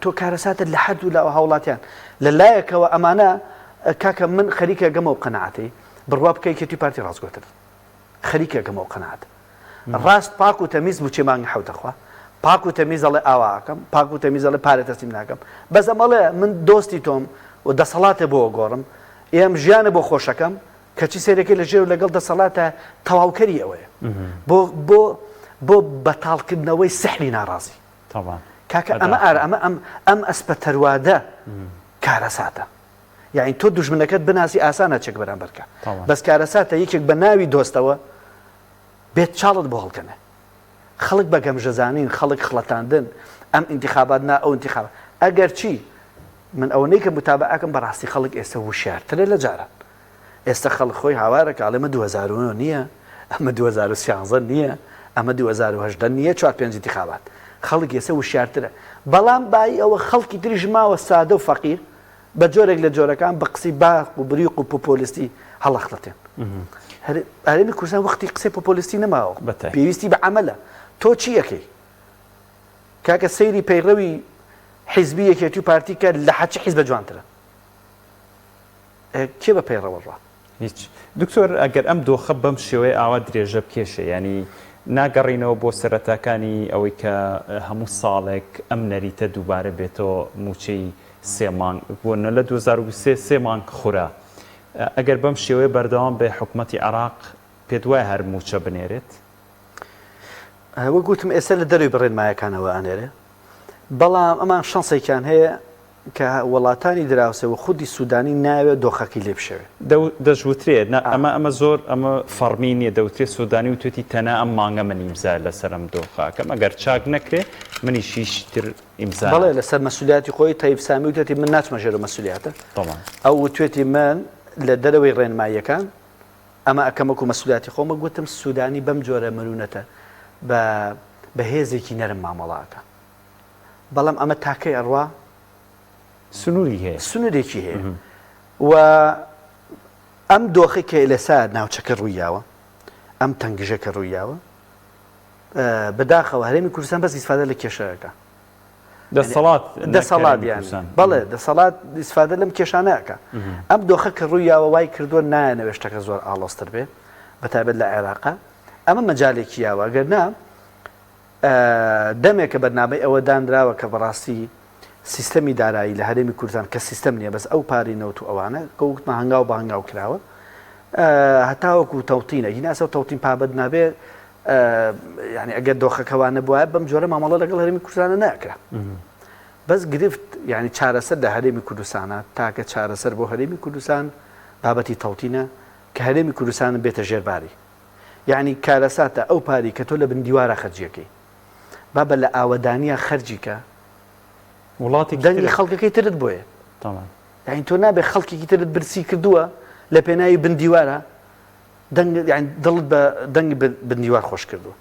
تۆ کارەساتت لە هەردوو لاوە هاوڵاتیان لە لایەکەوە ئەمانە کاکە من خەریکە گەمەو قەناعەتەی بڕوا بکە یەکێتی و پارتی ڕاستگۆترن خەریکە گەمەو قەناعەت ڕاست پاک و تەمیز موچەی مانگی حەوت ئەخوا پاک و تەمیز ئەڵێ ئاوا ئەکەم پاک و تەمیز ئەڵێ پارە تەسلیم ناکەم بەس ئەم ئەڵێ من دۆستی تۆم و دەسەڵاتێ بۆ گۆڕم ئێم ژیانە بۆ خۆشەکەم کەچی سەیرەکەی لە ژێر و لەگەڵ دەسەڵاتە تەواوکەری ئەوەیە بۆ بۆ بۆ بەتاڵکردنەوەی سحری ناڕازی کاکە ئەمە ئار ئەمە ئەم ئەم ئەسپە تەروادە کارەساتە یعنی تۆ دوژمنەکەت بناسی ئاسانە چێک بەرامبەرکە بەس کارەساتە یەکێک بە ناوی دۆستەوە بێت چاڵت بۆ هەڵکەنێ خەڵک بە گەمژەزانین خەڵک خڵەتاندن ئەم ئینتیخابات نا ئەو ئینتیخابات ئەگەر چی من ئەوەنەی کە متابعەکەم بەڕاستی خەڵک ئێستا وشیارترە لە جاران ئێستا خەڵک خۆی هاوارەکە ئەڵێ ئەمە 2009 نییە ئەمە 2013 نییە ئەمە 2018 نییە چوار پێنج ئینتیخابات خەڵک ئێستا وشیارترە بەڵام بایی ئەوە خەڵکی تریش ماوە سادە و فەقیر بە جۆرێک لە جۆرەکان بە قسەی باق و بریق و پۆپۆلیستی هەڵەخڵەتێن. هەرێمی کوردستان وەختی قسەی پۆپۆلیستی نەماوە، پێویستی بە عەمەلە. تۆ چی ئەکەی؟ کاکە سەیری پەیڕەوی حیزبی یەکێتی و پارتی کە لە هەرچی حیزبە جوانترە. کێ بە پەیڕەوە ڕا؟ هیچ. دکتۆر ئەگەر ئەم دۆخە بەم شێوەیە ئاوا درێژە بکێشێ یانی ناگەڕینەوە بۆ سەرەتاکانی ئەوەی کە هەموو ساڵێک ئەم نەریتە دووبارە بێتەوە مووچەی سێ مانگ بۆ نە لە 2023 سێ مانگ خورا ئەگەر بەم شێوەیە بەردەوام بێ حکومەتی عێراق پێت وایە هەر مووچە بنێرێت؟ وەک وتم ئێستا لە دەرەوەی بڕێنمایەکانەوە ئەنێرێ بەڵام ئەمان شەنسێکیان هەیە کە وەڵاتانی دراوسێ و خودی سودانی نایەوێت دۆخەکەی لێ بشێوێ. دەشوترێ نا ئەمە ئەمە زۆر ئەمە فەڕمی نیە دەوترێ سودانی وتوێتی تەنها ئەم مانگە من ئیمزا لەسەر ئەم دۆخە ئەکەم ئەگەر چاک نەکرێ منیش هیچ تر ئیمزا بەڵێ لەسەر مەسولیاتی خۆی تەیف سامی وتێتی من ناچمە ژێر مەسولیاتە ئەو وتوێتی من لە دەرەوەی ڕێنماییەکان ئەمە ئەکەم وەکو مەسولیاتی خۆمە گوتم سودانی بەم جۆرە مرونەتە بە بە هێزێکی نەرم مامەڵە ئەکا. بەڵام ئەمە تاکەی ئەڕوا؟ سنووری هەیە. سنوورێکی هەیە و ئەم دۆخی کە لەسا ناوچەکە ڕوویاوە ئەم تەنگژە کە ڕوویاوە بەداخەوە هەرێمی کوردستان بەس ئیسفادە لە کێشەکە دەسەڵات دەسەڵات بەڵێ دەسەڵات ئیسفادە لەم کێشانەکە ئەم دۆخە کە ڕوویاوە وای کردووە نایەنەوێ شتەکە زۆر ئاڵۆزتر بێ بەتایبەت لە عێراقا ئەمە مەجالێکی یاوە گەر نا دەمێکە بەرنامەی ئەوە دانراوە کە بەڕاستی سیستەمی دارایی لە هەرێمی کوردستان کە سیستەم نییە بەس ئەو پارەی نەوت و ئەوانە کە وتمان هەنگاو بە هەنگاو کراوە هەتاوەکو تەوتینە هیناسە و تەوتین پابەند نابێ یعنی ئەگەر دۆخەکە وا نەبوایە بەم جۆرە مامەڵە لەگەڵ هەرێمی کوردستانە ناکرا بەس گرفت یعنی چارەسەر لە هەرێمی کوردستانە تاکە چارەسەر بۆ هەرێمی کوردستان بابەتی تەوتینە کە هەرێمی کوردستان بێتە ژێرباری یەعنی کارەساتە ئەو پارەی کە تۆ لە بن دیوارا خەرجی ئەکەی بابە لە ئاوەدانیا خەرجی کە وڵاتێکی دەنگی خەڵکەکەی ترت بۆیە یعنی تۆ نابێ خەڵکێکی ترت برسی کردووە لە پێناوی بن دیوارە دەنگ یعنی دڵت بە دەنگی بن دیوار خۆش کردووە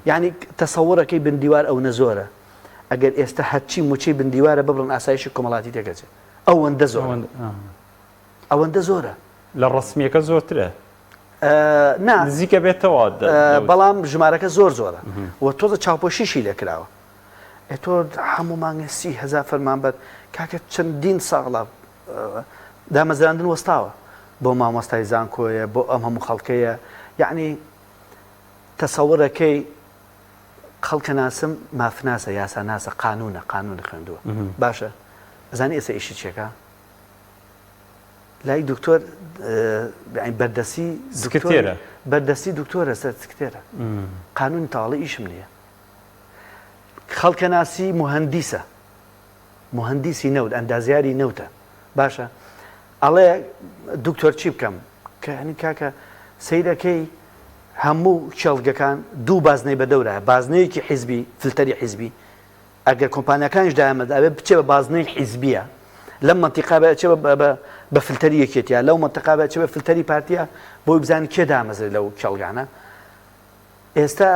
یعنی تەسەوڕەکەی بن دیوار ئەو نەزۆرە ئەگەر ئێستا هەرچی موچەی بن دیوارە ببڕن ئاسایشی کۆمەڵاتی تێکەچێت ئەوەندە زۆر ئەوەندە زۆرە لە ڕەسمیەکە زۆرترە نا نزیکە بێتەوە بەڵام ژمارەکە زۆر زۆرە و تۆزە چاوپۆشیشی لێکراوە ئێ تۆ هەموو مانگێ 30هزار فەرمانبەر کاکە چەندین ساڵە دامەزراندن وەستاوە بۆ مامۆستای زانکۆیە بۆ ئەم هەموو خەڵکەیە یعنی تەسەورەکەی خەڵکە ناسم مافناسە یاسا ناسە قانونە قانون خوێندووە باشە ئەزانی ئێستا ئیشی چێکە لای دکتۆر بەردەسی سکرتێرە بەردەستی دکتۆرە سەر سکتێرە قانون تاڵی ئیشم نییە خەڵکەناسی مهندیسە مهندیسی نەوت ئەندازیاری نەوتە باشە ئەڵێ دکتۆر چی بکەم کە هەنی کاکە سیرەکەی هەموو کێڵگەکان دوو بازنەی بەدەورە بازنەیەکی حیزبی فلتەری حیزبی ئەگەر کۆمپانیاکانیش دایانمەدا ئەبێ بچێ بە بازنەی حیزبیە لەم مەنتیقا بێ ئەچێ بە فلتەری یەکێتیە لەو مەنتیقا بێ ئەچێ بە فلتەری پارتیە بۆی بزانین کێ دامەزرێ لەو کێڵگانە ئێستا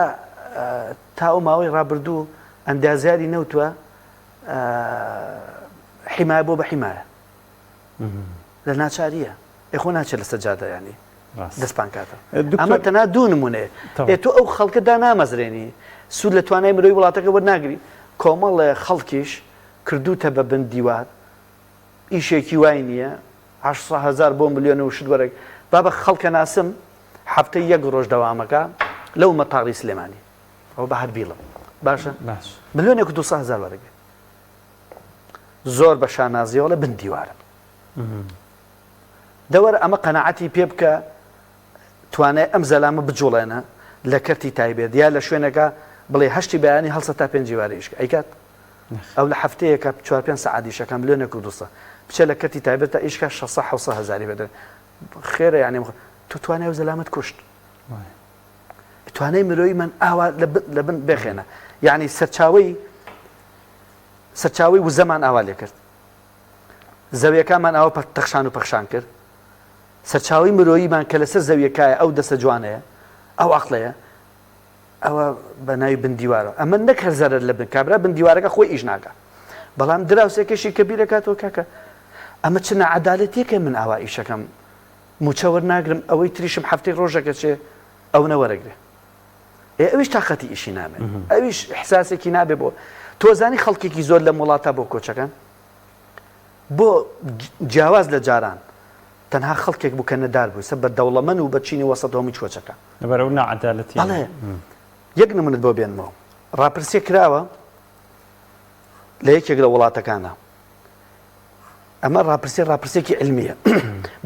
تا ئەو ماوەی ڕابردوو ئەندازیاری نەوتوە حیمایە بۆ بە حیمایە لە ناچاریە ئێ خۆ ناچێت لەسەر جادە ینی. دەست پانکاتە ئەمە تەنها دوو نمونەیە ئێ تۆ ئەو خەڵکە دانامەزرێنی سوود لە توانای مرۆی وڵاتەکە وەرناگری کۆمەڵێ خەڵکیش کردوتە بە بن دیوار ئیشێکی وای نییە هزار بۆ ملیۆن و شت وەرەگ بابە خەڵکە ناسم هەفتەی یەک ڕۆژ دەوامەکە لەو مەتاڕی سلێمانی ئەوە بە هەر بیڵم باشە باش ملیۆنێک و 200 هزار وەرەگرێ زۆر بە شانازیەوەڵێ بن دیوارم دەوەرە ئەمە قەناعەتی پێ بکە توانای ئەم زەلامە بجوڵێنە لە کەرتی تایبەت یا لە شوێنەکە بڵێ هەشتی بەیانی هەڵسە تا پێنجی وارە ئیشکە ئەیکات ئەو لە هەفتەیەکە چوار پێنج سەعات ئیشەکە ملیۆنێک و دوسە بچێ لە کەرتی تایبەت تا ئیشکە 600 700 هەزاری بەدەن خێرە یعنی تۆ توانای ئەو زەلامەت کوشت توانای مرۆیی من ئاوا لە بن بخێنە یعنی سەرچاوی سەرچاوی وزەمان ئاوا لێکرد زەویەکانمان ئاوا تەخشان و پەخشان کرد، سەرچاوەی مرۆییمان کە لەسەر زەویەکایە ئەو دەستە جوانەیە، ئەو عەقڵەیە، ئەوە بە ناوی بن دیوارەوە. ئەمە نەک هەر زەرەر لە بن کابرا بن دیوارەکە خۆی ئیش ناکا، بەڵام دراوسێکەشی کە بیرەکاتەوە کاکە ئەمە چ ناعەدالەتیەکە من ئاوا ئیشەکەم موچە وەرناگرم ئەوەی تریشم هەفتەی ڕۆژەکە چێ ئەو نەوەرەگرێ. ئێ ئەویش تاقەتی ئیشی نامێ ئەویش ئیحساسێکی نابێ بۆ تۆ زانی خەڵکێکی زۆر لەم وڵاتە بۆ کۆچەکەن بۆ جیاواز لە جاران تەنها خەڵکێک بوو کە نەدار بوو سە بە دەوڵەمەن و بە چینی وەسەت هەمووی کۆچەکە لەبەر ئەو ناعەدالەتی بەڵێ یەک نمونت بۆ بێنمەوە ڕاپرسیە کراوە لە یەکێک لە وڵاتەکانە ئەمە ڕاپرسی ڕاپرسێکی علمیە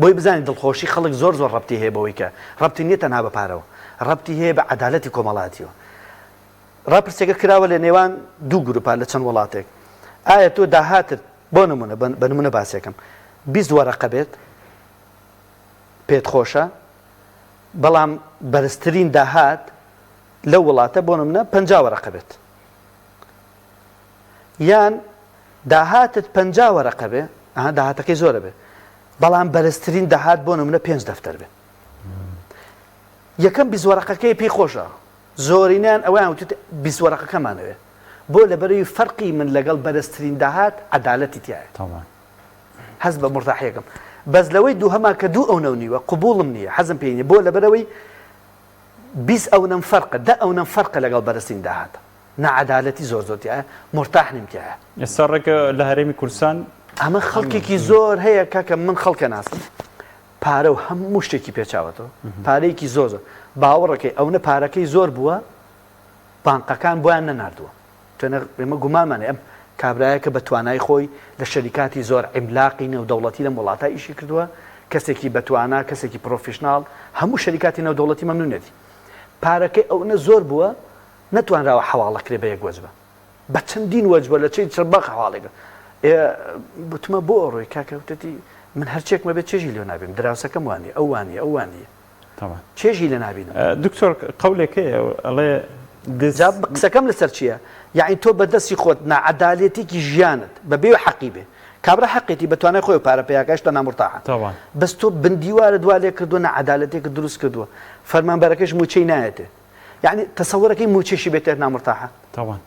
بۆی بزانانی دڵخۆشی خەڵک زۆر زۆر ڕەبتی هەیە بەوەی کە ڕەبتی نییە تەنها بە پارەوە ڕەبتی هەیە بە عەدالەتی کۆمەڵاتیەوە ڕاپرسیەکە کراوە لە نێوان دوو گروپا لە چەند وڵاتێک ئایا تۆ داهاتت بۆ نمونە بە نمونە باسێکم 20 وەرەقە بێت پێت خۆشە بەڵام بەرزترین داهات لەو وڵاتە بۆ نمونە 50 وەرەقە بێت یان داهاتت 50 وەرەقە بێ ئەها داهاتەکەی زۆرە بێ بەڵام بەرزترین داهات بۆ نمونە پێنج دەفتەر بێ یەکەم 20 وەرەقەکەی پێی خۆشە زۆرینەیان ئەوەیان وتوتە 20 وەرەقەکەمان ئەوێ بۆ لەبەرەوی فەرقی من لەگەڵ بەرزترین داهات عەدالەتی تیایە تەبعەن. هەست بە مورتاحیەکەم بەس لەوەی دووهەما کە دوو ئەونە و نیوە قبوڵم نییە حەزم پێی نییە بۆ لەبەرەوەی 20 ئەونەم فەرقە دە ئەونەم فەرقە لەگەڵ بەرزترین داهاتە ناعەدالەتی زۆر زۆر تیایە مورتاح نیم تیایە. ئێستا ڕێک لە هەرێمی کوردستان ئەمە خەڵکێکی زۆر هەیە کاکە من خەڵکە ناسم پارە و هەموو شتێکی پێچاوەتەوە پارەیەکی زۆر زۆر باوەڕەکەی ئەونە پارەکەی زۆر بووە بانقەکان بۆیان نەناردووە تەنە ئێمە گومانمان ئەم کابرایە کە بە توانای خۆی لە شەریکاتی زۆر عیملاقی نێودەوڵەتی لەم وڵاتە ئیشی کردووە کەسێکی بەتوانا کەسێکی professional هەموو شەریکاتی نێودەوڵەتی مەمنونێتی پارەکەی ئەونە زۆر بووە نەتوانراوە حەواڵە کرێ بە یەک وەجبە بە چەندین وەجبە لە چەی چرباق حەواڵێک ئێ بتمە بۆ ئەڕۆی کاکە وتەتی من هەرچێکمە بێت چێژی لێ نابێم دراوسەکەم وانە ئەو وانە ئەو وانە چێژی لێ نابینم دکتۆر قەولێک هەیە ئەڵێ دز جا قسەکەم لەسەر چییە یعنی تۆ بە دەستی خۆت ناعەدالەتێکی ژیانت بە بێ حەقی بێ کابرا حەقێتی بە توانای خۆی پارە پیاکەش لە نامرتاحە بەس تۆ بندیوارە دوا لێ کردووە ناعەدالەتێکت دروست کردووە فەرمانبەرەکەش موچەی نایەتێ یعنی تەسەوەرەکەی موچەشی بێتێت نامرتاحە تاوان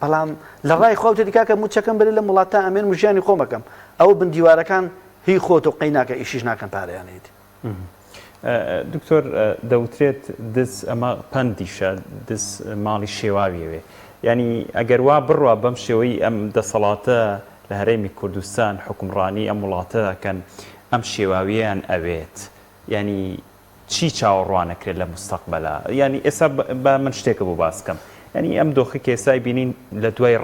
بەڵام لە ڕای خوا وتێتی کاکە موچەکەم بەرێ لەم وڵاتە ئەمێنم و ژیانی خۆم ئەکەم ئەوە بن دیوارەکان هی خۆت و قەی ناکە ئیشیش ناکەن پارەیان هەیەتی. دکتۆر دەوترێت دز ئەمە پەندیشە دز ماڵی شێواوی ئەوێ یانی ئەگەر وا بڕوا بەم شێوەی ئەم دەسەڵاتە لە هەرێمی کوردستان حوکمڕانی ئەم وڵاتە ئەکەن ئەم شێواویەیان ئەوێت یانی چی چاوەڕوانەکرێت لە موستەقبەلا یانی ئێستا با من شتێکە بۆ باس کەم یانی ئەم دۆخی کە ئێستای بینین لە دوای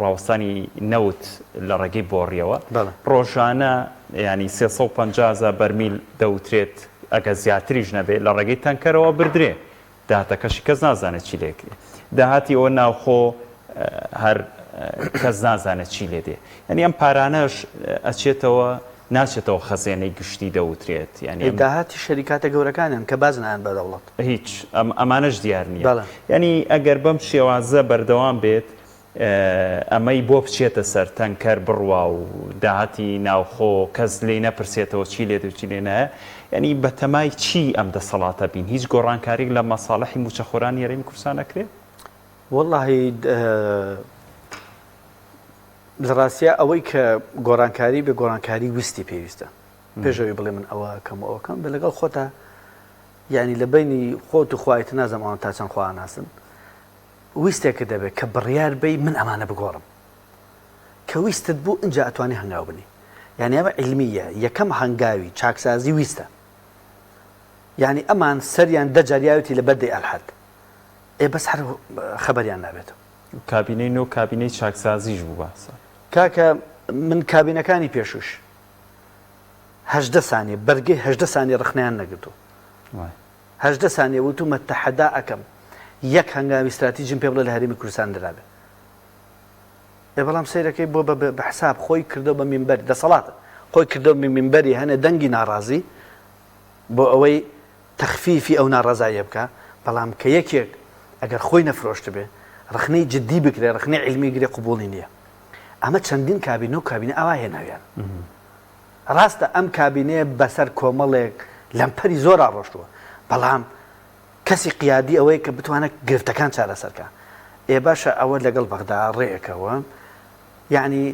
ڕاوەستانی نەوت لە ڕێگەی بۆڕیەوە ڕۆژانە ینی 350 هەزار بەرمیل دەوترێت ئەگە زیاتریش نەبێت لە ڕێگەی تەنکەرەوە بردرێ داهاتەکەشی کەس نازانێت چی لێکرێ داهاتی ئەوە ناوخۆ هەر کەس نازانێت چی لێ دێ یعنی ئەم پارانەش ئەچێتەوە ناچێتەوە خەزێنەی گشتی دەوترێت یعنی ئەم داهاتی شەریکاتە گەورەکانیان کە باج نایەن بە دەوڵەت. هیچ ئەمانەش دیار نییە یعنی ئەگەر بەم شێوازە بەردەوام بێت ئەمەی بۆ بچێتە سەر تەنکەر بڕوا و داهاتی ناوخۆ کەس لێی نەپرسێتەوە چی لێ دێ و چی لێ نایە یعنی بەتەمای چی ئەم دەسەڵاتە بین هیچ گۆڕانکاریک لە مەساڵحی مووچەخۆرانی هەرێمی کوردستان ئەکرێ؟ وەڵاهی لە ڕاستیا ئەوەی کە گۆڕانکاری بێ گۆڕانکاری ویستی پێویستە پێشەوەی بڵێ من ئەوە کەم و ئەوەکەم بە لەگەڵ خۆتا. یانی لە بەینی خۆت و خوا ئیتر نازانم ئەوان تا چەند خوا ئەناسن ویستێکت دەبێت کە بڕیار بەی من ئەمانە بگۆڕم کە ویستت بوو ئینجا ئەتوانی هەنگاو بنی یانی ئەمە عیلمیە یەکەم هەنگاوی چاکسازی ویستە یانی ئەمان سەریان دە جار یاوێتی لە بەردەی ئەلحەد ئێ بەس هەر خەبەریان نابێتەوە. کابینەی نۆ کابینەی چاکسازیش بوو باسە. کاکە من کابینەکانی پێشوش 18 سانیە بەرگەی 18 سانیە ڕخنەیان نەگرتووە 18 سانیە وتومە تەحەدا ئەکەم یەک هەنگاوی ستراتیجم پێ بڵێ لە هەرێمی کوردستان درابێ ئێ بەڵام سەیرەکەی بۆ بە حساب خۆی کردو بە مینبەر دەسەڵاتە خۆی کردو بە مینبەری هەنێ دەنگی ناڕازی بۆ ئەوەی تەخفیفی ئەو ناڕەزاییە بکا، بەڵام کە یەکێک ئەگەر خۆی نەفرۆشتبێ، ڕەخنەی جدی بکرێ، ڕەخنەی عیلمی گرێ قبوڵی نییە. ئەمە چەندین کابینە و کابینە ئاوا هێناویانە. ڕاستە ئەم کابینەیە بەسەر کۆمەڵێک لەمپەری زۆرا ڕۆشتووە، بەڵام کەسی قیادی ئەوەیە کە بتوانێت گرفتەکان چارەسەر کا. ئێ باشە ئەوە لەگەڵ بەغدا ڕێکەوە، یەعنی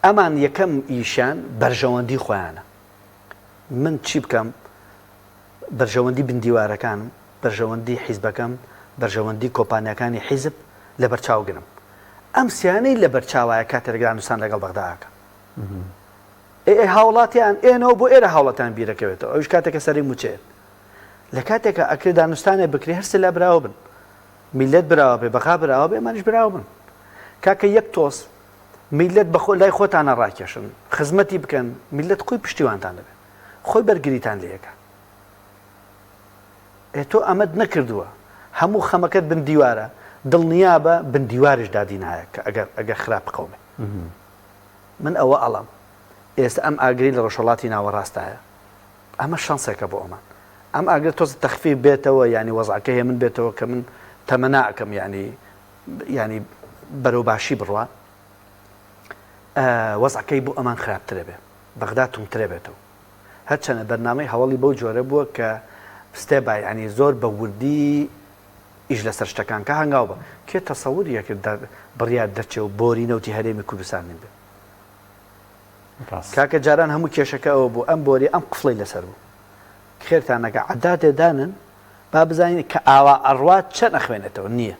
ئەمان یەکەم ئیشیان بەرژەوەندی خۆیانە. من چی بکەم بەرژەوەندی بندیوارەکانم، بەرژەوەندی حیزبەکەم، بەرژەوەندی کۆمپانیاکانی حیزب لەبەرچاو گرم. ئەم سیانەی لەبەرچاوایە کاتێک دانوستان لەگەڵ بەغدا ئەکەم. ئێ ئێ هاوڵاتیان ئێنەوە بۆ ئێرە هاوڵاتیان بیرەکەوێتەوە ئەویش کاتێکە سەری موچەیەت. لە کاتێکا ئەکرێ دانوستانێ بکرێ هەر سێ لا براوە بن. میللەت براوە بێ، بەغا براوە بێ، ئەمانیش براوە بن. کاکە یەک تۆز میللەت بە خۆ لای خۆتانە ڕاکێشن، خزمەتی بکەن، میللەت خۆی پشتیوانتان دەبێت، خۆی بەرگریتان لێ ئەکا. ئێ تۆ ئەمەت نەکردووە، هەموو خەمەکەت بن دیوارە، دڵنیابە بن دیواریش دادی نایە کە ئەگەر ئەگەر خراپ بقەومێ. من ئەوە ئەڵێم ئێستا ئەم ئاگرەی لە ڕۆژهەڵاتی ناوەڕاستایە ئەمە شەنسێکە بۆ ئەمان. ئەم ئاگرە تۆزە تەخفیف بێتەوە یانی وەزعەکە هێمن بێتەوە کە من تەمەنا ئەکەم یانی یانی بەرەو باشی بڕوا وەزعەکەی بۆ ئەمان خراپترە بێ بەغدا توندترە بێتەوە هەرچەنە بەرنامەی هەواڵی بەو جۆرە بووە کە ستێ بای ینی زۆر بە وردی ئیش لەسەر شتەکان کە هەنگاو بە کێ تەسەوری یەکرد بڕیار دەرچێ و بۆری نەوتی هەرێمی کوردستان نین بێ کاکە جاران هەموو کێشەکە ئەوە بوو ئەم بۆری ئەم قفڵی لەسەر بوو خێرتان نەکا عەدادێ دانن با بزانین کە ئاوا ئەڕوات چەند ئەخوێنێتەوە نییە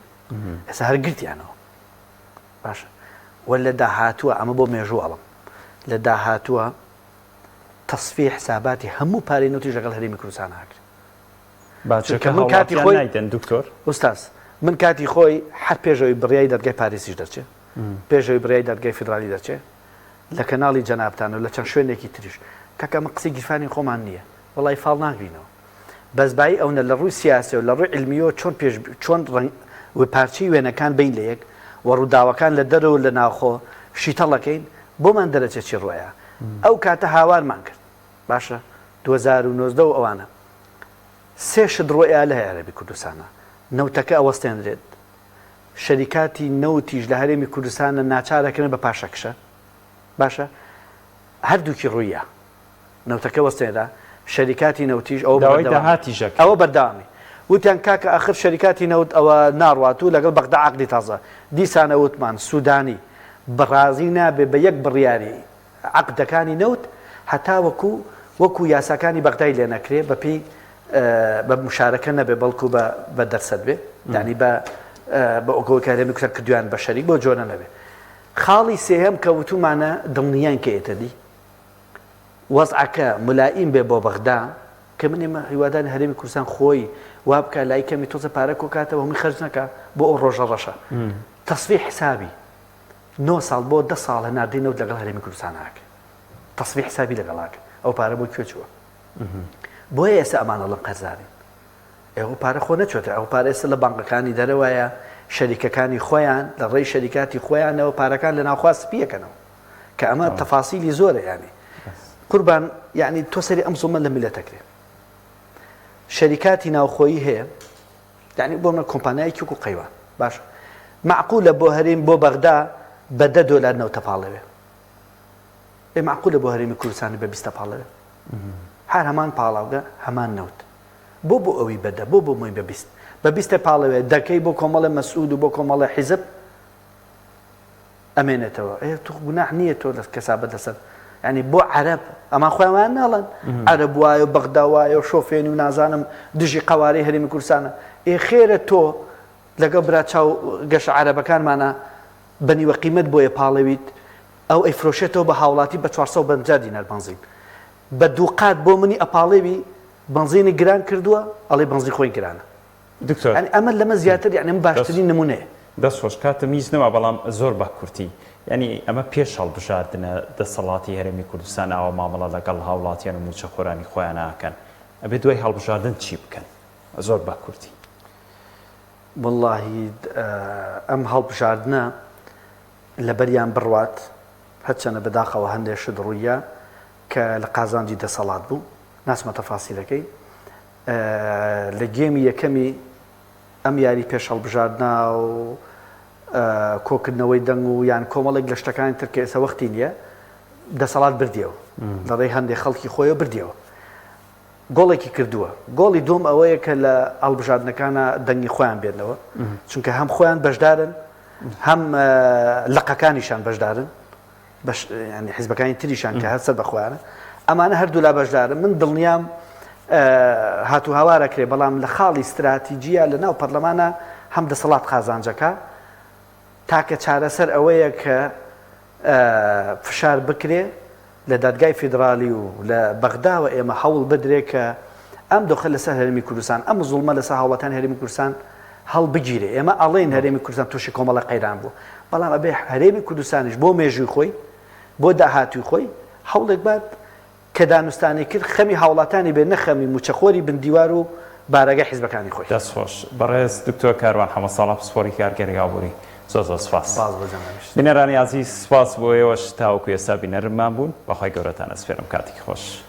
ئێستا هەر گرتیانەوە باشە وە لە داهاتووە ئەمە بۆ مێژوو ئەڵم لە داهاتووە تەسفی حساباتی هەموو پارەی نەوتیش لەگەڵ هەرێمی کوردستان ئاکرێ باچەکە من کاتی خۆی نایدەن دکتۆر ئوستاز من کاتی خۆی هەر پێشەوەی بڕیای دەرگای پاریسیش دەرچێ پێشەوەی بڕیای دادگای فیدرالی دەرچێ لە کەناڵی جەنابتان و لە چەند شوێنێکی تریش کاکە ئەمە قسەی گیرفانی خۆمان نییە وەڵی فاڵ ناگرینەوە بەس بایی ئەونە لە ڕووی سیاسی و لە ڕووی عیلمیەوە چۆن پێش چۆن ڕەنگ و پارچەی وێنەکان بین لە یەک و ڕووداوەکان لە دەرەوە و لە ناوخۆ شیتەڵەکەین بۆمان دەرەچێ چی ڕوەیە ئەو کاتە هاوارمان کرد باشە 2019 و ئەوانە سێ شت ڕوەیە لە هەرێمی کوردستانە نەوتەکە ئەوەستێنرێت شەریکاتی نەوتیش لە هەرێمی کوردستانە ناچارەکرن بە پاشەکشە باشە هەردووکی ڕوویە نەوتەکە وەستێنرا، شەریکاتی نەوتیش ئەوە داوای بەردەوامی داهاتیش ئەکرێت. ئەوە بەردەوامی. وتیان کاکە ئاخر شەریکاتی نەوت ئەوە ناڕوات و لەگەڵ بەغدا عەقدی تازە. دیسانە وتمان سودانی ڕازی نابێ بە یەک بڕیاری عەقدەکانی نەوت هەتاوەکو وەکو یاساکانی بەغدای لێ نەکرێ بە پێی بە مشارەکە نەبێ بەڵکو بە بە دەرسەد بێ یانی بە بە ئۆگەوەی کە هەرێمی کوردستان کردویان بە شەریک بەو جۆرە نەبێ. خاڵی سێهەم کە وتومانە دڵنیاین کە ئێتە دی. وەزعەکە ملائیم بێ بۆ بەغدا، کە من ئێمە هیوادارین هەرێمی کوردستان خۆی وا بکا لای کەمی تۆزە پارە کۆکاتەوە هەمووی خەرج نەکا بۆ ئەو ڕۆژە ڕەشە. تەسفیەی حسابی نۆ ساڵ بۆ دە ساڵ هەناردەی نەوت لەگەڵ هەرێمی کوردستان ئاکرێ. تەسفیەی حسابی لەگەڵ ئاکرێ. ئەو پارە بۆ کوێ چووە؟ بۆیە ئێستا ئەمان ئەڵێن قەرزارین. ئەو پارە خۆ نەچۆتە ئەو پارە ئێستا لە بانقەکانی دەرەوەیە، شەریکەکانی خۆیان لە ڕێی شەریکاتی خۆیانەوە پارەکان لە ناوخوا سپیەکەنەوە. کە ئەمە تەفاسیلی زۆرە یانی قوربان یعنی تۆ سەری ئەم زوڵمە لە میلەتەکرێ شەریکاتی ناوخۆیی هەیە یعنی بۆ من کۆمپانیای وەکو قەیوان باش معقولە بۆ هەرێم بۆ بەغدا بە دە دۆلار نەوتە پاڵەوێ ئێ معقولە بۆ هەرێمی کوردستانی بە بیستە پاڵەوێ هەر هەمان پاڵاوگە هەمان نەوت بۆ بۆ ئەوی بەدە بۆ بۆ مۆی بە 20 بە بیستە پاڵەوێ دەکەی بۆ کۆمەڵە مەسعود و بۆ کۆمەڵە حیزب ئەمێنێتەوە ئێ تخ گوناح نییە تۆ لە کەسابەت لەسەر یعنی بۆ عەرەب ئەمان خۆیان وایان ناڵێن. عەرەب وایە و بەغدا وایە و شۆفێنی و نازانم دژی قەوارەی هەرێمی کوردستانە. ئێ خێرە تۆ لەگەڵ برا چاو گەشە عەرەبەکانمانا بە نیوە قیمەت بۆیە پاڵێویت ئەو ئەیفرۆشێتەوە بە هاوڵاتی بە 450 دینار بەنزین بە دووقات بۆ منی ئەپاڵێوی بەنزینی گران کردووە ئەڵێ بەنزین خۆی گرانە. دکتۆر. یانی ئەمە لەمە زیاتر یانی ئەمە باشترین نمونەیە. دەست خۆش کاتم هیچ نەما بەڵام زۆر بە کورتی یانی ئەمە پێش هەڵبژاردنە دەسەڵاتی هەرێمی کوردستان ئاوا مامەڵە لەگەڵ هاوڵاتیان و موچەخۆرانی خۆیان ئەکەن ئەبێ دوای هەڵبژاردن چی بکەن زۆر بە کورتی. وەڵاهی ئەم هەڵبژاردنە لەبەریان بڕوات هەرچەنە بەداخەوە هەندێ شت ڕووییا کە لە قازانجی دەسەڵات بوو ناچمە تەفاسیلەکەی لە گێمی یەکەمی ئەم یاری پێش هەڵبژاردنە و کۆکردنەوەی دەنگ و یان کۆمەڵێک لە شتەکانی تر کە ئێستا وەختی نییە دەسەڵات بردیەوە لە ڕێی هەندێک خەڵکی خۆیەوە بردیەوە گۆڵێکی کردووە گۆڵی دوم ئەوەیە کە لە هەڵبژاردنەکانە دەنگی خۆیان بێنەوە چونکە هەم خۆیان بەشدارن هەم لقەکانیشان بەشدارن بەش یانی حیزبەکانی تریشان کە هەر سەر بە خۆیانە ئەمانە هەردوولا بەشدارن من دڵنیام هاتوو هاوارە کرێ بەڵام لە خاڵی ستراتیجیە لە ناو پەرلەمانە هەم دەسەڵات قازانجەکە تاکە چارەسەر ئەوەیە کە فشار بکرێ لە دادگای فیدرالی و لە بەغداوە ئێمە هەوڵ بدرێ کە ئەم دۆخە لەسەر هەرێمی کوردستان، ئەم زوڵمە لەسەر هاوڵاتیانی هەرێمی کوردستان هەڵبگیرێ. ئێمە ئەڵێین هەرێمی کوردستان تووشی کۆمەڵە قەیران بوو، بەڵام ئەبێ هەرێمی کوردستانیش بۆ مێژووی خۆی، بۆ داهاتووی خۆی هەوڵێک بات کە دانوستانی کرد خەمی هاوڵاتانی بێ نە خەمی مووچەخۆری بن دیوار و بارەگای حیزبەکانی خۆی. دەست خۆش بەڕێز دکتۆر کاروان حەمە ساڵح پسپۆری کارگێری ئابووری زۆر زۆر سوپاس. سپاس بۆ جەنابیشت. بینەرانی ئازیز سوپاس بۆ ئێوەش تاوەکو ئێستا بینەرمان بوون بەخوای گەورەتان ئەسپێرم کاتێکی خۆش.